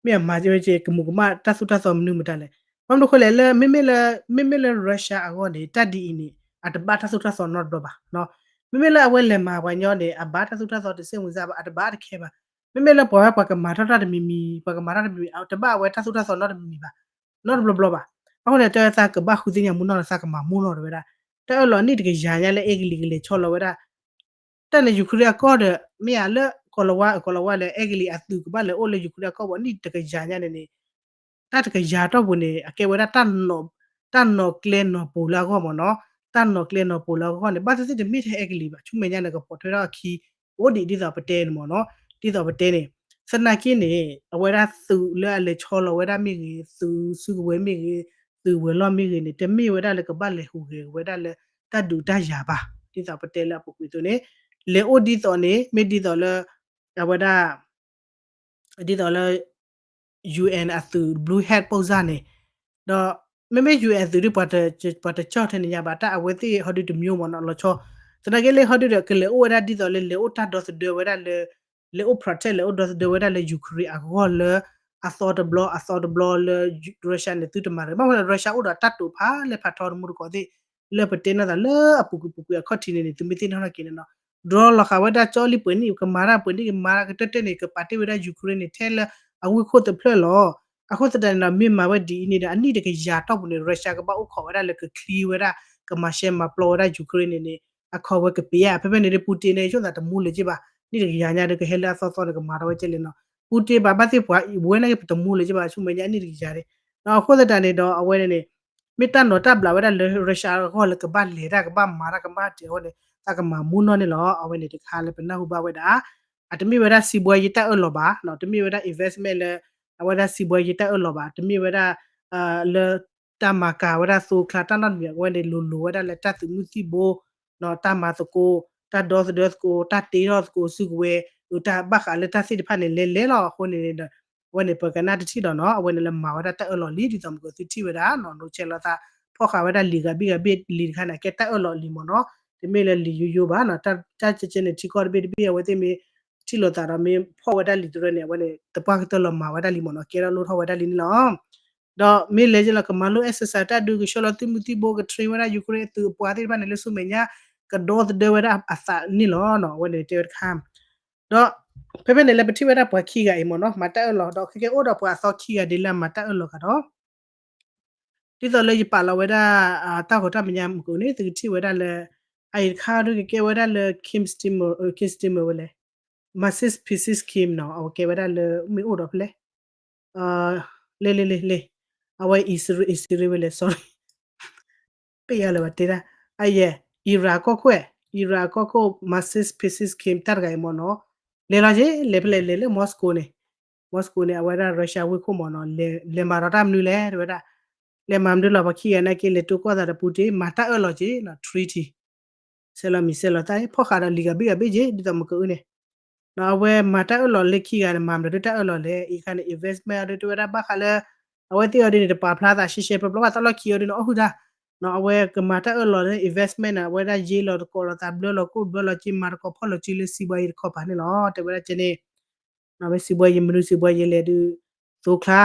မ့ၢ်အမၤကဲဝဲကဲ ကမူးကမၣ်တၢ်သိၣ်တၢ်သီမနုၤမတၤလဲၣ်. ဘၣ်မနုၤအဃိလဲၣ်လၢ မ့မ့ၢ်လၢ မ့မ့ၢ်လၢ Russia အဂီၢ်န့ၣ် တၢ်ဒ်အံၤန့ၣ် အတဘၣ်တၢ်သိၣ်တၢ်သီနီတဘျီဘၣ်. မ့မ့ၢ်လၢအဝဲလဲၤမၤပှၤညီန့ၣ် အဘၣ်တၢ်သိၣ်တၢ်သီတစဲးမုၢ်စၢ်ဘၣ် အတဘၣ်တခဲဘၣ်. မ့မ့ၢ်လၢပှၤဝဲပှၤကမၤထီၣ်တၢ်တမံၤမံၤ ပှၤကမၤထီၣ်တမံၤမံၤ တဘၣ်အဝဲတၢ်သိၣ်တၢ်သီနီတမံၤမံၤဘၣ်, နီတဘျီဘျီဘၣ်. အဃိန့ၣ် တဲသးကဘၣ်ဃုသ့ၣ်ညါမူနီၢ်လၢသးကမၤမူနီၢ်တဝဲဒၣ် တၢ်အၢၣ်လီၤနံၣ်တကယၤညါလၢအဲကလံးကလဲၤဆီလီၤဝဲဒၣ် တၢ်န့ၣ် Ukraine အကီၢ်ဒီး မ့ၢ်ဧါလၢကီၤလၤဝါ ကီၤလၤဝါလၢအဲကလံးအသုးကဘၣ်လဲၤအိၣ်လၢ Ukraine အကီၢ်ပူၤနံၣ်တကယၤညါန့ၣ်န့ၣ် တၢ်တကယၤတီၢ်ပူၤန့ၣ် အကဲဝဲဒၣ် တၢ်နီၤကျဲနီၤပိၤလၢအဂီၢ်မ့ၢ်နီၤ, တၢ်နီၤကျဲနီၤပိၤလၢအဂီၢ်န့ၣ် ဘၣ်သ့ၣ်သ့ၣ်တမ့ၢ်ထဲအဲကလံးဘၣ် ဆူမဲာ်ညါန့ၣ် ကပိာ်ထွဲထီၣ်အခံ အိၣ်ဒံးဒ်သိးပတဲန့ၣ်မ့ၢ်နီၤ, ဒ်သိးပတဲန့ၣ် သနာ်က့န့ၣ် အဝဲဒၣ်သုးလၢအလဲၤဆီလီၤဝဲဒၣ်မ့ၢ်ဂ့ၤ, သုးစုကဝဲၤမ့ၢ်ဂ့ၤ, သုးဝဲၤလီၢ်မ့ၢ်ဂ့ၤန့ၣ် တမ့ၢ်ဝဲဒၣ်လၢကဘၣ်လဲၤဟူးဂဲၤဝဲဒၣ်လၢ တၢ်ဒုးတၢ်ယၤဘၣ်, ဒ်သိးပတဲလၢအပူၤကွံာ်အသိးန့ၣ် လဲၤအိၣ်ဒ်သိးန့ၣ် မ့ၢ်ဒ်သိးလၢ အဝဲဒၣ် ဒ်သိးလၢ UN အသုး Blue Hat ပိၢ်စၢ်န့ၣ်, ဒီး မ့မ့ၢ် UN သုးဒ် ပှၤတကၠီၣ်ထဲန့ၣ်ညါဘၣ် တၢ်အဝဲသ့ၣ်ဟီဒုတမျိုးမ့ၢ်နီၤ လီၤဆီ, သနာ်က့လၢဟီဒုဒီး ကလဲၤအိၣ်ဝဲဒၣ်ဒ်သိးလၢလဲၤအိၣ်တၢ်ဒီသဒၢဝဲဒၣ်လၢ လဲၤအိၣ် protect လဲၤအိၣ်ဒီသဒၢဝဲဒၣ်လၢ Ukraine အဂီၢ်လၢ အသီတဘျီ အသီတဘျီလၢ Russia န့ၣ် သုတမၤတဂ့ၤ ဘၣ်မနုၤလဲၣ် Russia အိၣ်ဒီးတၢ်တိာ်ဖးလဲၢ်ဖးထီတမူတကိးသ့ၣ် လၢပတဲနီၢ်သးလၢအပူၤကွံာ်ပူၤကွံာ်အခီၣ်ထံးန့ၣ်န့ၣ် သုမ့ၢ်သ့ၣ်နီၣ်ထီၣ်က့ၤန့ၣ်နီၤ ဒီးလီၤဃာ်ဝဲဒၣ်ကၠီလံပှဲၤနံၣ် ကမၤတၢ်ပှဲၤနံၣ် ကမၤတၢ်ကတၢၢ်တၢၢ်န့ၣ် ကပာ်တ့ၢ်ဝဲဒၣ် Ukraine န့ၣ် ထဲလၢအဝ့ၢ်ခိၣ်တဖျၢၣ်လီၤ. အဃိသတးန့ၣ်ဒီး မ့ၢ်မၤဝဲဒ်အံၤန့ၣ်ဒီး အနံၣ်တကယၤတီၢ်ပူၤန့ၣ် Russia ကဘၣ်အိၣ်ခိးဝဲဒၣ်လၢက clear ဝဲဒၣ် ကမၤရှဲမၤပျီဝဲဒၣ် Ukraine န့ၣ်န့ၣ် အခီဝဲကပ့ၤဧါ ဖဲဖဲန့ၣ်ဒီး Putin န့ၣ် ယဆိသးတမူလၢၤက့ဘၣ် နံၣ်တကယၤညါဒီး ကဟဲလၢအသီသီန့ၣ် ကမၤထီၣ်ဝဲကဲလဲၣ်နီၤ Putin ဘၣ်ဘၣ်သ့ၣ်ပှၤဝဲန့ၣ်က့ ပတမူလၢၤက့ဘၣ် ဆူမဲာ်ညါအနံၣ်တကယၤန့ၣ် အဃိသတးန့ၣ်ဒီး အဝဲန့ၣ်န့ၣ် မ့ၢ်တၢ်နီၤတၢ်ဘျးဝဲဒၣ်လၢ Russia အဂီၢ်လၢကဘၣ်လဲၤတၢ် ကဘၣ်မၤတၢ် ကဘၣ်တဲအီၤန့ၣ် သးကမၤမူနီၢ်န့ၣ်လီၤ. အဝဲန့ၣ်တခါလၢပနၢ်ဟူဘၣ်ဝဲဒၣ် အတမ့ၢ်ဝဲဒၣ် စီးပွားရေး တၢ်အၢၣ်လီၤဘၣ်, တမ့ၢ်ဝဲဒၣ် investment လၢ အဝဲဒၣ် စီးပွားရေး တၢ်အၢၣ်လီၤဘၣ်, တမ့ၢ်ဝဲဒၣ် လၢ တၢ်မၤကၤဝဲဒၣ်သိချါတၢ်နီတမံၤ အဝဲန့ၣ်လိၤလိၤဝဲဒၣ်လၢတၢ်သုးမုၢ်သံၣ်ဘိ တၢ်မၤသကိး တၢ်ဒီသဒၢသကိး တၢ်တ့ထီၣ်သကိးစုကဝဲၤ တၢ်ဘၣ်ဃးလၢတၢ်သ့ၣ်တဖၣ်န့ၣ် လဲၤလဲၤလီၤ. အဃိန့ၣ်ဒီး အဝဲန့ၣ် ပကနၣ်တထံၣ်ဒီးနီၤ အဝဲန့ၣ်လၢမၤဝဲဒၣ်တၢ်အၢၣ်လီၤလံ ဒ်သိးမ့ၢ်ကသုထံၣ်ဝဲဒၣ်နီၤ နီၢ်ဆဲးလီၤသး ဖီၣ်ဃာ်ဝဲဒၣ်လံာ်ဂၤဘ့ၣ်ဂၤဘ့ၣ်လံာ်တခါန့ၣ် ကဲတၢ်အၢၣ်လီၤလံမ့ၢ်နီၤ တမ့ၢ်လၢလံာ်ယိယိဘၣ်နီၤ တၢ်ကဲကဲန့ၣ် ထံကီၢ်တဘ့ၣ်တဘ့ၣ် အဝဲသ့ၣ်မ့ၢ်ထံၣ်လိာ်သးဒီးမ့ၢ်ဖီၣ်ဝဲဒၣ်လံာ်တရၢန့ၣ် အဝဲန့ၣ် တပှၢ်ကတၢၢ်လီၤမၤဝဲဒၣ်လံမ့ၢ်နီၤ ကဲထီၣ်လိၣ်ထီၣ်ဝဲဒၣ်လံန့ၣ်လီၤ. ဒီးမ့ၢ်လဲၤက့ၤလီၤ ကမၤလိ exercise တၢ်ဒုး ကဆှၢလီၤသုးမုၢ်သံၣ်ဘိ က train ဝဲဒၣ် Ukraine အသုးအပှၤသ့ၣ်တဖၣ်န့ၣ် လၢဆူမဲာ်ညါ ကဒီသဒၢဝဲဒၣ်အသးန့ၣ်လီၤ. အဝဲန့ၣ်တဲဝဲတခါ ဒီး ဖဲဖဲန့ၣ်လၢပထံၣ်ဝဲဒၣ်ပှၤခံဂၤအံၤမ့ၢ်နီၤ မၤတၢ်အၢၣ်လီၤ ဒီးခဲကဲအိၣ်ဒီးပှၤအသီခံဂၤဒ်လၢအမၤတၢ်အၢၣ်လီၤကဒီး ဒ်သိးလၢယပာ်လီၤဝဲဒၣ် တၢ်ဂီၤတၢ်မဲာ်ညါမုၢ်ကိးန့ၣ် သုကထံၣ်ဝဲဒၣ်လၢ အအံၤတခါဒုးကကဲဝဲဒၣ်လၢ Kim Stemer, Kim Stemer ဝဲလဲၣ် Masis Pisis Kim နီၤ အဝဲကဲဝဲဒၣ်လၢမ့ၢ်အိၣ်ဒီးဖဲလဲၣ် လဲၣ်လဲၣ်လဲၣ်လဲၣ် အဝဲအံၣ်စရ့လးဝဲလဲၣ် sorry ပ့ၢ်ယါလၢၤဘၣ်တဲဒၣ် အယဲၢ် Iran ကီၢ်ခိၣ် Iran ကီၢ်ခိၣ် Masis Pisis Kim တၢ်တဂၤအံၤမ့ၢ်နီၤ လဲၤလီၤက့ၤ လဲၤဖဲလဲၣ်လဲၤလၢ Moscow န့ၣ် Moscow န့ၣ် အဝဲဒၣ် Russia ဝ့ၢ်ခိၣ်မ့ၢ်နီၤ လဲၤမၤဒီးတၢ်မနုၤလဲၣ် တဲဝဲဒၣ် လဲၤမၤမနုၤလီၤ ပှၤခံဂၤနာ်က့ လဲၤတိၢ်ကီၢ်သးဒီး Putin မၤတၢ်အၢၣ်လီၤက့ၤနီၤ treaty ဆဲးလီၤမံၤဆဲးလီၤသး ဖီၣ်ဃာ်ဒီးလံာ်ဂၤဘ့ၣ်ဂၤဘ့ၣ်က့ၤ ဒ်သိးမ့ၢ်ကအုန့ၣ် ဒီးအဝဲမၤတၢ်အၢၣ်လီၤလၢခံဂၤန့ၣ် မၤမနုၤဒ်တၢ်အၢၣ်လီၤလဲၣ် အံၤခါန့ၣ် investment အီၤဒ်တဲဝဲဒၣ်ဘၣ်ဃးလၢ အဝဲသ့ၣ်အီၤဒ်န့ၣ် တပာ်ဖျါသးရှဲရှဲ ပျီပျီဘၣ်သးလီၢ်ခံအီၤဒ်န့ၣ် အီၣ်ဟုၣ်တၢ် အဝဲကမၤတၢ်အၢၣ်လီၤလၢ investment န့ၣ် အဝဲဒၣ်ယ့လီၤသကိးလိာ်သး ဘျၢလီၤကိၣ်ဘျၢလီၤက့ မၤသကိးဖီၣ်လီၤက့ၤလၢ စီးပွားရေး တခီပၤန့ၣ်လီၤ တဲဝဲဒၣ်ကဲန့ၣ် မ့ၢ်စီးပွားရေး မနုၤစီးပွားရေးလဲၣ်ဒုး သိချါ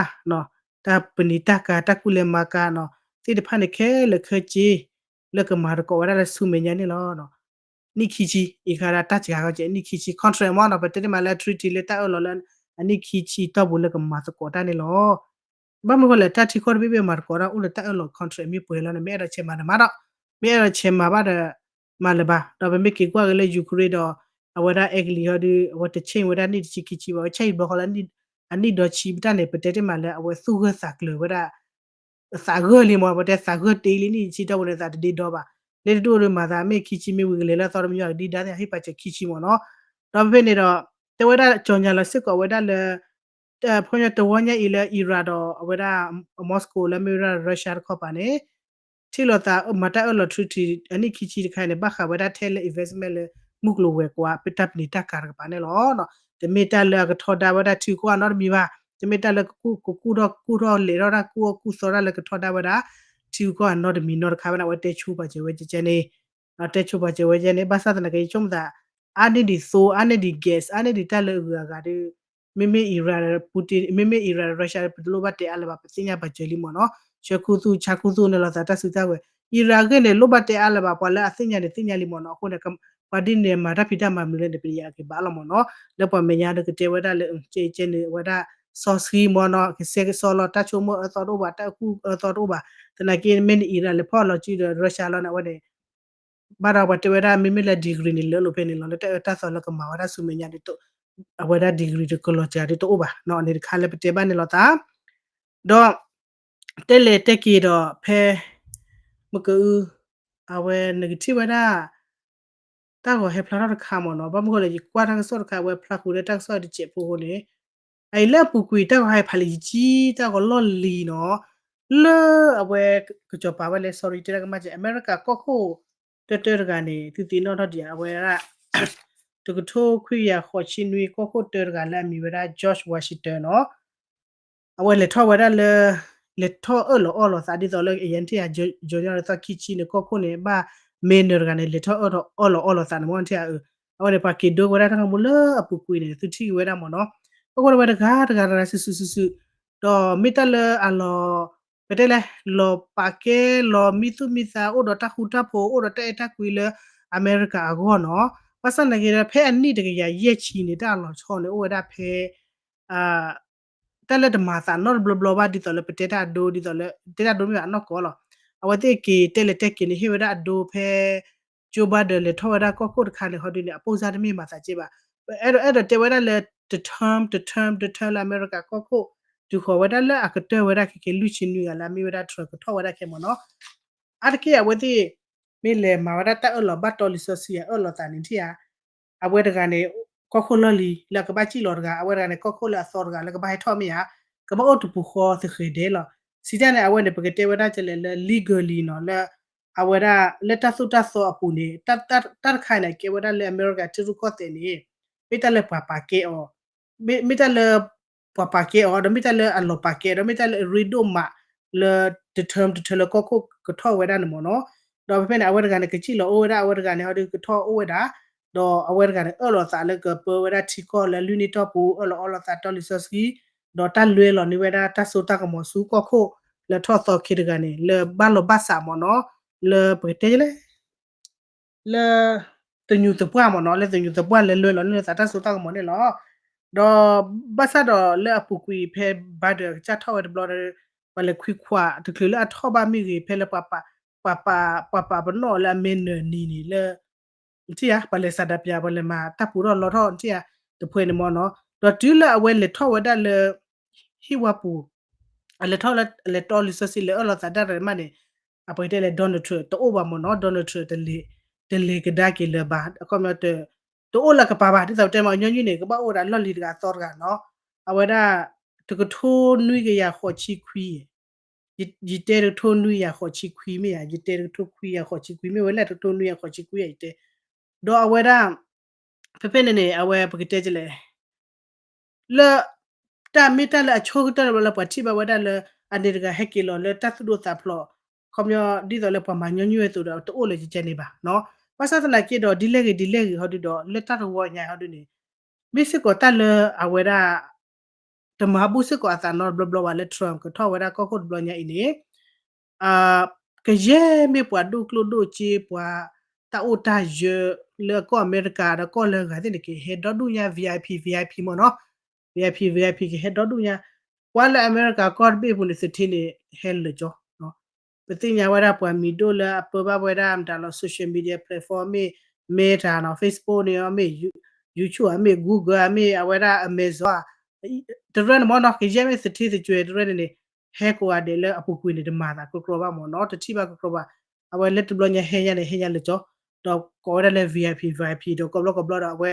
တၢ်ပနံာ်တၢ်ကၤ တၢ်ကူၣ်လဲၤမၤကၤနီၤ သ့ၣ်တဖၣ်န့ၣ် ခဲလၢာ်ခဲဆ့ လၢကမၤသကိးဝဲဒၣ်လၢဆူမဲာ်ညါန့ၣ်လီၤ. နံၣ်ခံဆံ အံၤခါဒၣ်တၢ်စှၤကီကဲ နံၣ်ခံဆံ contract မ့ၢ်နီၤ ပတဲတ့ၢ်မးလၢ treaty လၢတၢ်အၢၣ်လီၤလၢ အနံၣ်ခံဆံတီၢ်ပူၤလၢကမၤသကိးတၢ်န့ၣ်လီၤ. ဘၣ်မနုၤဃိလဲၣ် တၢ်ထံကီၢ်တဘ့ၣ်ဘ့ၣ်မၤသကိးတၢ်အိၣ်ဒီးတၢ်အၢၣ်လီၤ contract မ့ၢ်ပှဲၤလီၤန့ၣ် မ့ၢ်အဲၣ်ဒိးဆဲးမၤတမၤဒီး မ့ၢ်အဲၣ်ဒိးဆဲးမၤဘၣ်ဒီး မၤလၢၤဘၣ် ဒီးပမ့ၢ်က့ၤကွၢ်က့ၤလၢ Ukraine ဒီး အဝဲဒၣ်အဲကလံးဟီဒုး အဝဲတဆ့ၣ်ဝဲဒၣ်နံၣ်တဆံခံဆံဘၣ် အဝဲဆဲးအံၤဘျီဃီလၢ အနံၣ်ဒီဆံပတၢ်န့ၣ် ပတဲတ့ၢ်မးလၢအဝဲသူၣ်ဂၢၢ်သးကျၢၤဝဲဒၣ် သးဂၢၢ်လံမ့ၢ် ပတဲသးဂၢၢ်တ့လံ နံၣ်တဆံတီၢ်ပူၤန့ၣ် သးတဒ့ဒီဘၣ် လၢတဒိၣ်ဒုးမၤသးမ့ၢ်ခံဆံမ့ၢ်ဝံၤကလဲၤလၢအသီတမံၤ ကဒံဒါသ့ၣ် ဟ့ၣ်ပာ်စၢၤခံဆံမ့ၢ်နီၤ ဒီးဖဲဖဲန့ၣ်ဒီး တဲဝဲဒၣ် ကြေညာ လီၤစ့ၢ်ကီးဝဲဒၣ်လၢ ဖဲညါတဝီညါအံၤလၢ Iran ဒီးအဝဲဒၣ် Moscow လၢမ့ၢ်ဝဲဒၣ် Russia တခီပၤန့ၣ် ထံၣ်လိာ်သးမၤတၢ်အၢၣ်လီၤ treaty အနံၣ်ခံဆံတခါန့ၣ် ဘၣ်ဃးဝဲဒၣ်ထဲလၢ investment လၢ မုၢ်ကျိၤဝဲၤကွာ် ပတၢ်ပနံာ်တၢ်ကၤတကပၤန့ၣ်လီၤ. တမ့ၢ်တၢ်လၢအကထီဒါဝဲဒၣ်ထံကီၢ်အနီတမံၤဘၣ်, တမ့ၢ်တၢ်လၢကကူၣ်ထီၣ်ကူၣ်ထီၣ်လဲၤထီၣ်တၢ်ကူၣ်အီၣ်ကူၣ်သီတၢ်လၢကထီဒါဝဲဒၣ် ထံကီၢ်အနီတမံၤနီတခါဘၣ်န့ၣ် အဝဲတဲဆိပာ်စၢၤဝဲကဲကဲန့ၣ် တဲဆိပာ်စၢၤဝဲကဲန့ၣ် ဘၣ်ဆၣ်သနာ်က့ ယဆိကမိၣ်သး အါန့ၢ်ဒံးသိ အါန့ၢ်ဒံး gas အါန့ၢ်ဒံးတၢ်လၢအဂုၤအဂၤဒီး မ့မ့ၢ် Iran Putin မ့မ့ၢ် Iran Russia ပတလိၣ်ဘၣ်တဲအါလၢၤဘၣ် ပသ့ၣ်ညါပာ်စၢၤလံမ့ၢ်နီၤ, ဆှၢခူသူၣ်ဆါခူသူၣ်န့ၣ်လီၤသးတၢ်စုတၢ်ဝဲၤ, Iran အဂ့ၢ်န့ၣ် လိၣ်ဘၣ်တဲအါလၢၤဘၣ် ပှၤလၢအသ့ၣ်ညါန့ၣ်သ့ၣ်ညါလံမ့ၢ်နီၤ, အဃိန့ၣ် ပှၤဒ်န့ၣ်မၤတၢ်ဖံးတၢ်မၤမနုၤလဲၣ်န့ၣ် ပယီၤက့ၤဘၣ်လီၤမ့ၢ်နီၤ. လၢပှၤမဲာ်ညါဒီးကတဲဝဲဒၣ်လၢ ကဲကဲန့ၣ် အဝဲဒၣ် စီဆှံမ့ၢ်နီၤ ကစဲကစီလီၤ တၢ်ဆိကမိၣ်အၢသီတအိၣ်ဘၣ် တၢ်အကူၣ်အၢသီတအိၣ်ဘၣ်. သနာ်က့ မ့ၢ်နအံၤရၣ်လဲၤဖီၣ်လီၤစုဒီး Russia လီၤန့ၣ် အဝဲန့ၣ် ဘၣ်ဒီးပှၤတဲဝဲဒၣ် မ့မ့ၢ်လၢ degree န့ၣ် လၢအလိၤဖဲန့ၣ်လီၤ လၢတၢ်အၢတၢ်သီလၢကမၤဝဲဒၣ်ဆူမဲာ်ညါဒ်သိး အဝဲဒၣ် degree တကလီၤစှၤဒ်တအိၣ်ဘၣ်နီၤ န့ၣ်တခါလၢပတဲဘၣ်န့ၣ်လီၤသး ဒီး တဲလဲၤတဲက့ၤဒီးဖဲ မကအု အဝဲနကထံၣ်ဝဲဒၣ် တၢ်ဂီၤဟဲဖျါထီၣ်တခါမ့ၢ်နီၤ ဘၣ်မနုၤဃိလဲၣ် ယကွၢ်တၢ်ကစီၣ်တခါ အဝဲဖျါဃုာ်လၢတၢ်ကစီၣ်တစဲးဖိအဃိန့ၣ် အအံၤလၢအပူၤကွံာ်တၢ်ဂီၤဟဲဖးလံယကံ တၢ်ဂီၤလီၢ်လံၤနီၤ လၢအဝဲကစီၤပၤဝဲလဲၣ် sorry တဲဒၣ်ကမၣ်ကဲ အမဲရကၤကီၢ်ခိၣ် တၢတၢတဂၤန့ၣ် သုသ့ၣ်နီၣ်ထီၣ်ဒံးဧါ အဝဲဒၣ် တကထိခွံကယၤဃိးဆံနွံ ကီၢ်ခိၣ်တၢတဂၤလၢအမံၤဝဲဒၣ် George Washington နီၤ အဝဲလဲၤထီၣ်ဝဲဒၣ်လၢ လဲၤထီၣ်အၢၣ်လီၤအီလီၤသးဒ်သိးလၢ အယဲၢ်ထံၣ်ဧါ ကၠီညီဒီးသီခံဆံန့ၣ် ကီၢ်ခိၣ်န့ၣ် ဘၣ် mayor တဂၤန့ၣ် လဲၤထီၣ်အၢၣ်လီၤအီလီၤသးန့ၣ်မ့ၢ်ထံၣ်ဧါ အဝဲန့ၣ် ပှၤက့ၤဒိဝဲဒၣ်တၢ်ဂီၤမူလၢအပူၤကွံာ်န့ၣ် သုထံၣ်က့ၤဝဲဒၣ်မ့ၢ်နီၤ အဃိန့ၣ်ဝဲတဂၤတဂၤတဂၤစုာ်စုာ်စုာ်စုာ် ဒီးမ့ၢ်တၢ်လၢအလီၤ ပတဲလဲၣ် လီၤပာ်ကဲ လီၤမံသူၣ်မံသး အိၣ်ဒီးတၢ်ဃူတၢ်ဖိး အိၣ်ဒီးတၢ်အဲၣ်တၢ်ကွံလၢအမဲရကၤအဂီၢ်နီၤ ဘၣ်ဆၣ်သနာ်က့ဒီး ဖဲအနံၣ်တကယၤယဲၢ်ဆံန့ၣ် တၢ်အလီၤဆီန့ၣ် အိၣ်ဝဲဒၣ်ဖဲ တၢ်လၢတမၤသးနီတဘျီဘျီဘၣ် ဒ်သိးလၢပတဲတၢ်အဒိ ဒ်သိးလၢ တဲတၢ်ဒိမ့ၢ်ဘၣ်အနီၢ်ကီၢ်လီၤ အဝဲသ့ၣ်က့ၤတဲလဲၤတဲက့ၤန့ၣ် ဟ့ၣ်ဝဲဒၣ်အဒိဖဲ Joe Biden လဲၤထီၣ်ဝဲဒၣ်ကီၢ်ခိၣ်တခါန့ၣ် ဟီဒုန့ၣ် အပိၢ်စၢ်တမ့ၢ်မၤသးက့ဘၣ် အဲၣ်ဒိးအဲၣ်ဒိးတဲဝဲဒၣ်လၢ တ term တ term တ term လၢအမဲရကၤကီၢ်ခိၣ် တုၤဃီၤဝဲဒၣ်လၢအကတၢၢ်ဝဲဒၣ်ခဲက့ၤ လွံၢ်ဆံနွံဂၤလၢအမ့ၢ်ဝဲဒၣ် Trump ကထီၣ်ဝဲဒၣ်ခဲမ့ၢ်နီၤ အါတက့ၢ်အဝဲသ့ၣ် မ့ၢ်လဲၤမၤဝဲဒၣ်တၢ်အၢၣ်လီၤဘၣ်တီလံာ်စီဆှံအအၢၣ်လီၤသးန့ၣ်ထံၣ်ဧါ အဝဲတဂၤန့ၣ် ကီၢ်ခိၣ်လီၢ်လံၤ လၢအကဘၣ်စံၣ်လီၤတဂၤ အဝဲတဂၤန့ၣ် ကီၢ်ခိၣ်လၢအသီတဂၤ လၢကဘၣ်ဟဲထီၣ်မ့ၢ်ဧါ ကဘၣ်အိၣ်တပူၤဃီသဃဲၤဒဲးလီၤ စံးတၢ်န့ၣ် အဝဲန့ၣ် ပကတဲဝဲဒၣ်ကလဲၣ်လၢ legally နီၤ လၢ အဝဲဒၣ်လၢတၢ်သိၣ်တၢ်သီအပူၤန့ၣ် တၢ်တခါန့ၣ် ကဲဝဲဒၣ်လၢအမဲရကၤထံရူၢ်ကီၢ်သဲးန့ၣ် မ့ၢ်တၢ်လၢပှၤပာ်ကဲအီၤ မ့ၢ်တၢ်လၢ ပှၤပာ်ကဲအီၤ ဒီးမ့ၢ်တၢ်လၢအလီၤပာ်ကဲ ဒီးမ့ၢ်တၢ်လၢအရ့ဒိၣ်မးလၢ တ term တ term လၢကီၢ်ခိၣ်ကထီၣ်ဝဲဒၣ်န့ၣ်မ့ၢ်နီၤ ဒီးဖဲဖဲန့ၣ် အဝဲတဂၤန့ၣ် ကစံၣ်လီၤအိၣ်ဝဲဒၣ် အဝဲတဂၤန့ၣ် ဟီဒုကထီၣ်အိၣ်ဝဲဒၣ် ဒီးအဝဲတဂၤန့ၣ် အၢၣ်လီၤသးလၢကပၢဝဲဒၣ်ထံကီၢ်လၢလွံၢ်နံၣ်တီၢ်ပူၤ အၢၣ်လီၤအီလီၤသးတီလံာ်စီဆှံ ဒီးတၢ်လွဲလီၤန့ၢ်ဝဲဒၣ်တၢ်စိတၢ်ကမီၤဆူကီၢ်ခိၣ်လၢထီၣ်သီခ့တဂၤန့ၣ် လၢဘၣ်လီၤဘၣ်စးမ့ၢ်နီၤ လၢပကတဲလဲၣ် လၢ သညူးသပှၢ်မ့ၢ်နီၤ လၢသညူးသပှၢ်လၢလွဲလီၤန့ၢ်သးတၢ်စိတၢ်ကမီၤန့ၣ်လီၤ. ဒီးဘၣ်ဆၣ်ဒီးလၢအပူၤကွံာ်ဖဲ Biden ကစၢ်ထီၣ်ဝဲတဘျီဒီး ပှၤလဲၤခွံခွး တချုးလၢအထီၣ်ဘၣ်မ့ၢ်ဂ့ၤ ဖဲလၢ ပှၤပာ်ပနီၣ်အီၤလၢအမဲနၢၤနံၤန့ၣ်လၢ နထံၣ်ဧါ ပှၤလဲၤစးဒးပၠး ပှၤလဲၤမၤတၢ်ပူၤထီၣ်လီထီၣ် နထံၣ်ဧါ တဖှဲန့ၣ်မ့ၢ်နီၤ ဒီးတုၤလၢအဝဲလဲၤထီၣ်ဝဲဒၣ်လၢ ဟံၣ်ဝါပူၤ အလဲၤထီၣ်လၢ အလဲၤတီလံာ်စီဆှံ လဲၤအၢၣ်လီၤသးတၢ်ရဲၣ်မးန့ၣ် အပကတဲလဲၣ် Donald Trump တအိၣ်ဘၣ်မ့ၢ်နီၤ Donald Trump တလဲၤ တလဲၤကဒါက့ၤလၢၤဘၣ် အခီပညီ တအိၣ်လၢကပၤဘၣ် ဒ်သိးပတဲမ့ၢ် ညီနုၢ်န့ၣ် ကဘၣ်အိၣ်ဝဲဒၣ်လီၢ်လံၤတဂၤအသီတဂၤနီၤ အဝဲဒၣ် တကထိနွံကယၤဃိးဆံခွံ ယတဲတကထိနွံကယၤဃိးဆံခွံမ့ၢ်ဧါ ယတဲတကထိခွံကယၤဃိးဆံခွံမ့ၢ်ဝဲလဲၣ် တကထိနွံကယၤဃိးဆံခွံဧါ ယတဲ ဒီးအဝဲဒၣ် ဖဲဖဲန့ၣ်န့ၣ် အဝဲပကတဲကလဲၣ် လၢ တၢ်မ့ၢ်တၢ်လၢအဆိကတၢၢ်လၢပှၤထံၣ်ဘၣ်ဝဲဒၣ်လၢ အန့ၣ်တဂၤဟဲက့ၤလီၤလၢတၢ်သူၣ်ဒိၣ်သးဖျိး ခီပညီ ဒ်သိးလၢပှၤမၤညီနုၢ်ဝဲအသိးဒီး တအိၣ်လၢယကဲန့ၣ်ဘၣ်နီၤ ဘၣ်ဆၣ်သနာ်က့ဒီး ဒ်လဲၣ်ဂ့ၤဒ်လဲၣ်ဂ့ၤဟီဒုဒီး လၢတၢ်တဝီညါဟီဒုန့ၣ် မ့ၢ်စ့ၢ်ကီးတၢ်လၢအဝဲဒၣ် တမၤဘူၣ်စ့ၢ်ကီးအသးနီတဘျီဘျီဘၣ်လၢ Trump ကထီၣ်ဝဲဒၣ်ကီၢ်ခိၣ်တဘျီညါအံၤန့ၣ် ကယဲၢ်မ့ၢ်ပှၤဒိၣ်ကျိၣ်ဒိၣ်စ့ ပှၤတၢ်အိၣ်တၢ်ယၢၤ လၢကီၢ်အမဲရကၤဒီးကီၢ်လၢဂၤသ့ၣ်န့ၣ် ကဟဲဒီဒူၣ်ညါ VIP VIP မ့ၢ်နီၤ VIP VIP ကဟဲဒီဒူၣ်ညါ ပှၤလၢအမဲရကၤကီၢ်တဘ့ၣ်အပူၤန့ၣ် သထ့န့ၣ် ဟဲလၢာ်ကၠီ ပသ့ၣ်ညါဝဲဒၣ်ပှၤမံၤဒိၣ်လၢအပၢဘၣ်ဝဲဒၣ်မတၤလီၤ social media platform မ့ၢ် Meta နီၤ Facebook န့ၣ် မ့ၢ် YouTube မ့ၢ် Google မ့ၢ် အဝဲဒၣ် Amazon တရၢန့ၣ်မ့ၢ်နီၤ ကယဲၢ်မ့ၢ်သထ့သကွဲၤတရၢန့ၣ်န့ၣ် ဟဲကိးဂၤဒဲးလၢအပူၤကွံာ်န့ၣ် တမၤသးကကြီဘၣ်မ့ၢ်နီၤ တထံၣ်ဘၣ်ကကြီဘၣ် အဝဲလၢတဘျီညါဟဲညါန့ၣ် ဟဲညါလၢာ်ကၠီ ဒီးကိးဝဲဒၣ်လၢ VIP VIP ဒီးကိးဘျီကိးဘျီဒီးအဝဲ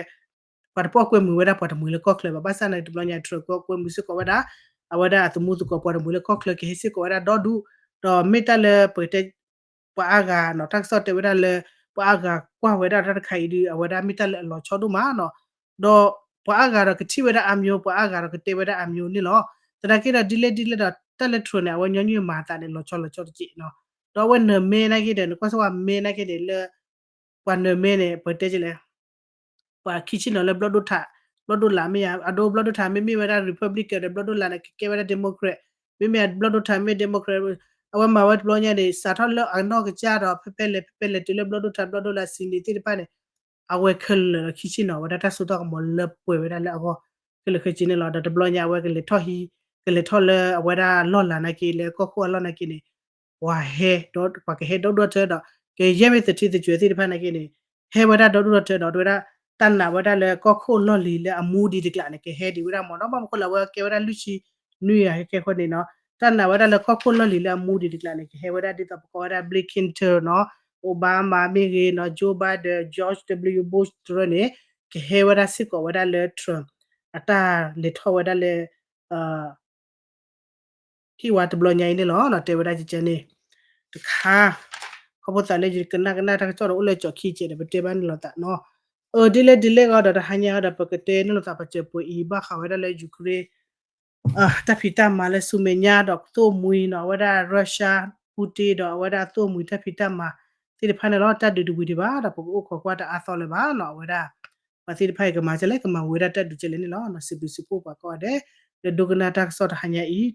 ပှၤတပိာ်ကွဲမုာ်ဝဲဒၣ်ပှၤတမှံၤလၢကီၢ်ချၢဘၣ် ဘၣ်ဆၣ်န့ၣ်တဘျီညါ Trump ကွဲမုာ်စ့ၢ်ကီးဝဲဒၣ် အဝဲဒၣ်အသမူသကိးပှၤတမှံၤလၢကီၢ်ချၢကဟဲစ့ၢ်ကီးဝဲဒၣ်ဒီဒူၣ် ဒီးမ့ၢ်တၢ်လၢပကတဲ ပှၤအါဂၤနီၤ တၢ်ကစီၣ်တဲဝဲဒၣ်လၢ ပှၤအါဂၤကွၢ်ဝဲဒၣ်တၢ်တခါအံၤဒုး အဝဲဒၣ်မ့ၢ်တၢ်လၢအလီၤဆီဒိၣ်မးနီၤ ဒီးပှၤအါဂၤဒီးကထံၣ်ဝဲဒၣ်အါမျိၤ ပှၤအါဂၤဒီးကတဲဝဲဒၣ်အါမျိၤန့ၣ်လီၤ. သနာ်က့ဒီးဒ်လဲၣ်ဒ်လဲၣ်ဒီး တၢ်လၢ Trump န့ၣ် အဝဲညီနုၢ်မၤသးန့ၣ်လီၤဆီလီၤဆီတက့ၢ်နီၤ ဒီးအဝဲနၢၤမဲနာ်က့ဒီး နကွၢ်စ့ၢ်ဝဲမဲနာ်က့ဒီးလၢ ပှၤနၢၤမဲန့ၣ် ပတဲကလဲၣ် ပှၤခံဆံနီၤလၢဘျီၣ်ဒိၣ်ထး ဘျီၣ်ဒိၣ်လးမ့ၢ်ယါ အဒိဘျီၣ်ဒိၣ်ထး မ့မ့ၢ်ဝဲဒၣ် Republican ဒီးဘျီၣ်ဒိၣ်လးန့ၣ် ကကဲဝဲဒၣ် Democrat မ့မ့ၢ်ဘျီၣ်ဒိၣ်ထးမ့ၢ် Democrat အဝဲမၤဝဲတဘျီညါန့ၣ် စးထီၣ်လၢအနီၢ်ကစၢ်ဒီး ဖဲဖဲလဲၣ် ဖဲဖဲလဲၣ်တုၤလၢဘျီၣ်ဒိၣ်ထး ဘျီၣ်ဒိၣ်လး Senate သ့ၣ်တဖၣ်န့ၣ် အဝဲခဲလၢာ်ဒီးခံဆံနီၤ အဝဲဒၣ်တၢ်စိတၢ်ကမီၤလၢပှဲၤဝဲဒၣ်လၢအဂီၢ် ခဲလၢာ်ခဲဆ့န့ၣ်လီၤ. ဒီးတဘျီညါအဝဲကလဲၤထီၣ်ဟံး ကလဲၤထီၣ်လၢအဝဲဒၣ်လီၢ်လၤနာ်က့ လၢကီၢ်ခိၣ်အလီၢ်နာ်က့န့ၣ် ပှၤဟဲဒီး ပှၤကဟဲဒီဒူၣ်ဒီထၢဒီး ကယဲၢ်မ့ၢ်သထံသကွဲးသ့ၣ်တဖၣ်နာ်က့န့ၣ် ဟဲဝဲဒၣ်ဒီဒူၣ်ဒီထၢဒီး တဲဝဲဒၣ် တၢ်နာ်ဝဲဒၣ်လၢကီၢ်ခိၣ်လီၢ်လံၤလၢအမူဒံးတကျးန့ၣ် ကဟဲဒံးဝဲဒၣ်မ့ၢ်နီၤ. ဘၣ်မနုၤအဃိလဲၣ် အဝဲကဲဝဲဒၣ်လွံၢ်ဆံနွံဂၤခဲအံၤဃိန့ၣ်နီၤ တၢ်နာ်ဝဲဒၣ်လၢကီၢ်ခိၣ်လီၢ်လံၤလၢအမူဒံးတကျးန့ၣ် ကဟဲဝဲဒၣ်ဒ်သိးပကိးဝဲဒၣ် Bill Clinton နီၤ Obama မ့ၢ်ဂ့ၤနီၤ Joe Biden, George W Bush တရၢန့ၣ် ကဟဲဝဲဒၣ်စ့ၢ်ကီးဝဲဒၣ်လၢ Trump အတၢ်လဲၤထီၣ်ဝဲဒၣ်လၢ ဟံၣ်ဝါတဘျီညါအံၤန့ၣ်လီၤ. တဲဝဲဒၣ်ကဲန့ၣ် တခါ ခီဖျိသးလၢယကနၣ်ကနၣ်တၢ်ကစီၣ်ဒီးအိၣ်လၢကၠီၤခံကဲးဒီး ပတဲဘၣ်န့ၣ်လိာ်သးနီၤ. အၢ ဒ်လဲၣ်ဒ်လဲၣ်ဂီၤဒီး တဟါညါဒီး ပကတဲန့ၣ်လိာ်သး ပစၢၤပှဲၤအံၤ ဘၣ်ဃးဝဲဒၣ်လၢ Ukraine တၢ်ဖံးတၢ်မၤလၢဆူမဲာ်ညါဒီးသိၣ်မှံၤနီၤ အဝဲဒၣ် Russia Putin ဒီးအဝဲဒၣ်သိၣ်မှံၤတၢ်ဖံးတၢ်မၤသ့ၣ်တဖၣ်န့ၣ်လီၤ. တၢ်ဒုးတဝံၤဒံးဘၣ်ဒီး ပကအိၣ်ခိးကွၢ်တအါသီလၢၤဘၣ်နီၤ အဝဲဒၣ် ပှၤသ့ၣ်တဖၣ်အံၤကမၤကလဲၣ် ကမၤဝဲဒၣ်တၢ်ဒုးကလဲၣ်န့ၣ်လီၤ. စံးဘျုးစံးဖှိၣ်ပှၤကိးဂၤဒဲး လၢဒိကနၣ်တၢ်ကစီၣ်တဟါညါအံၤ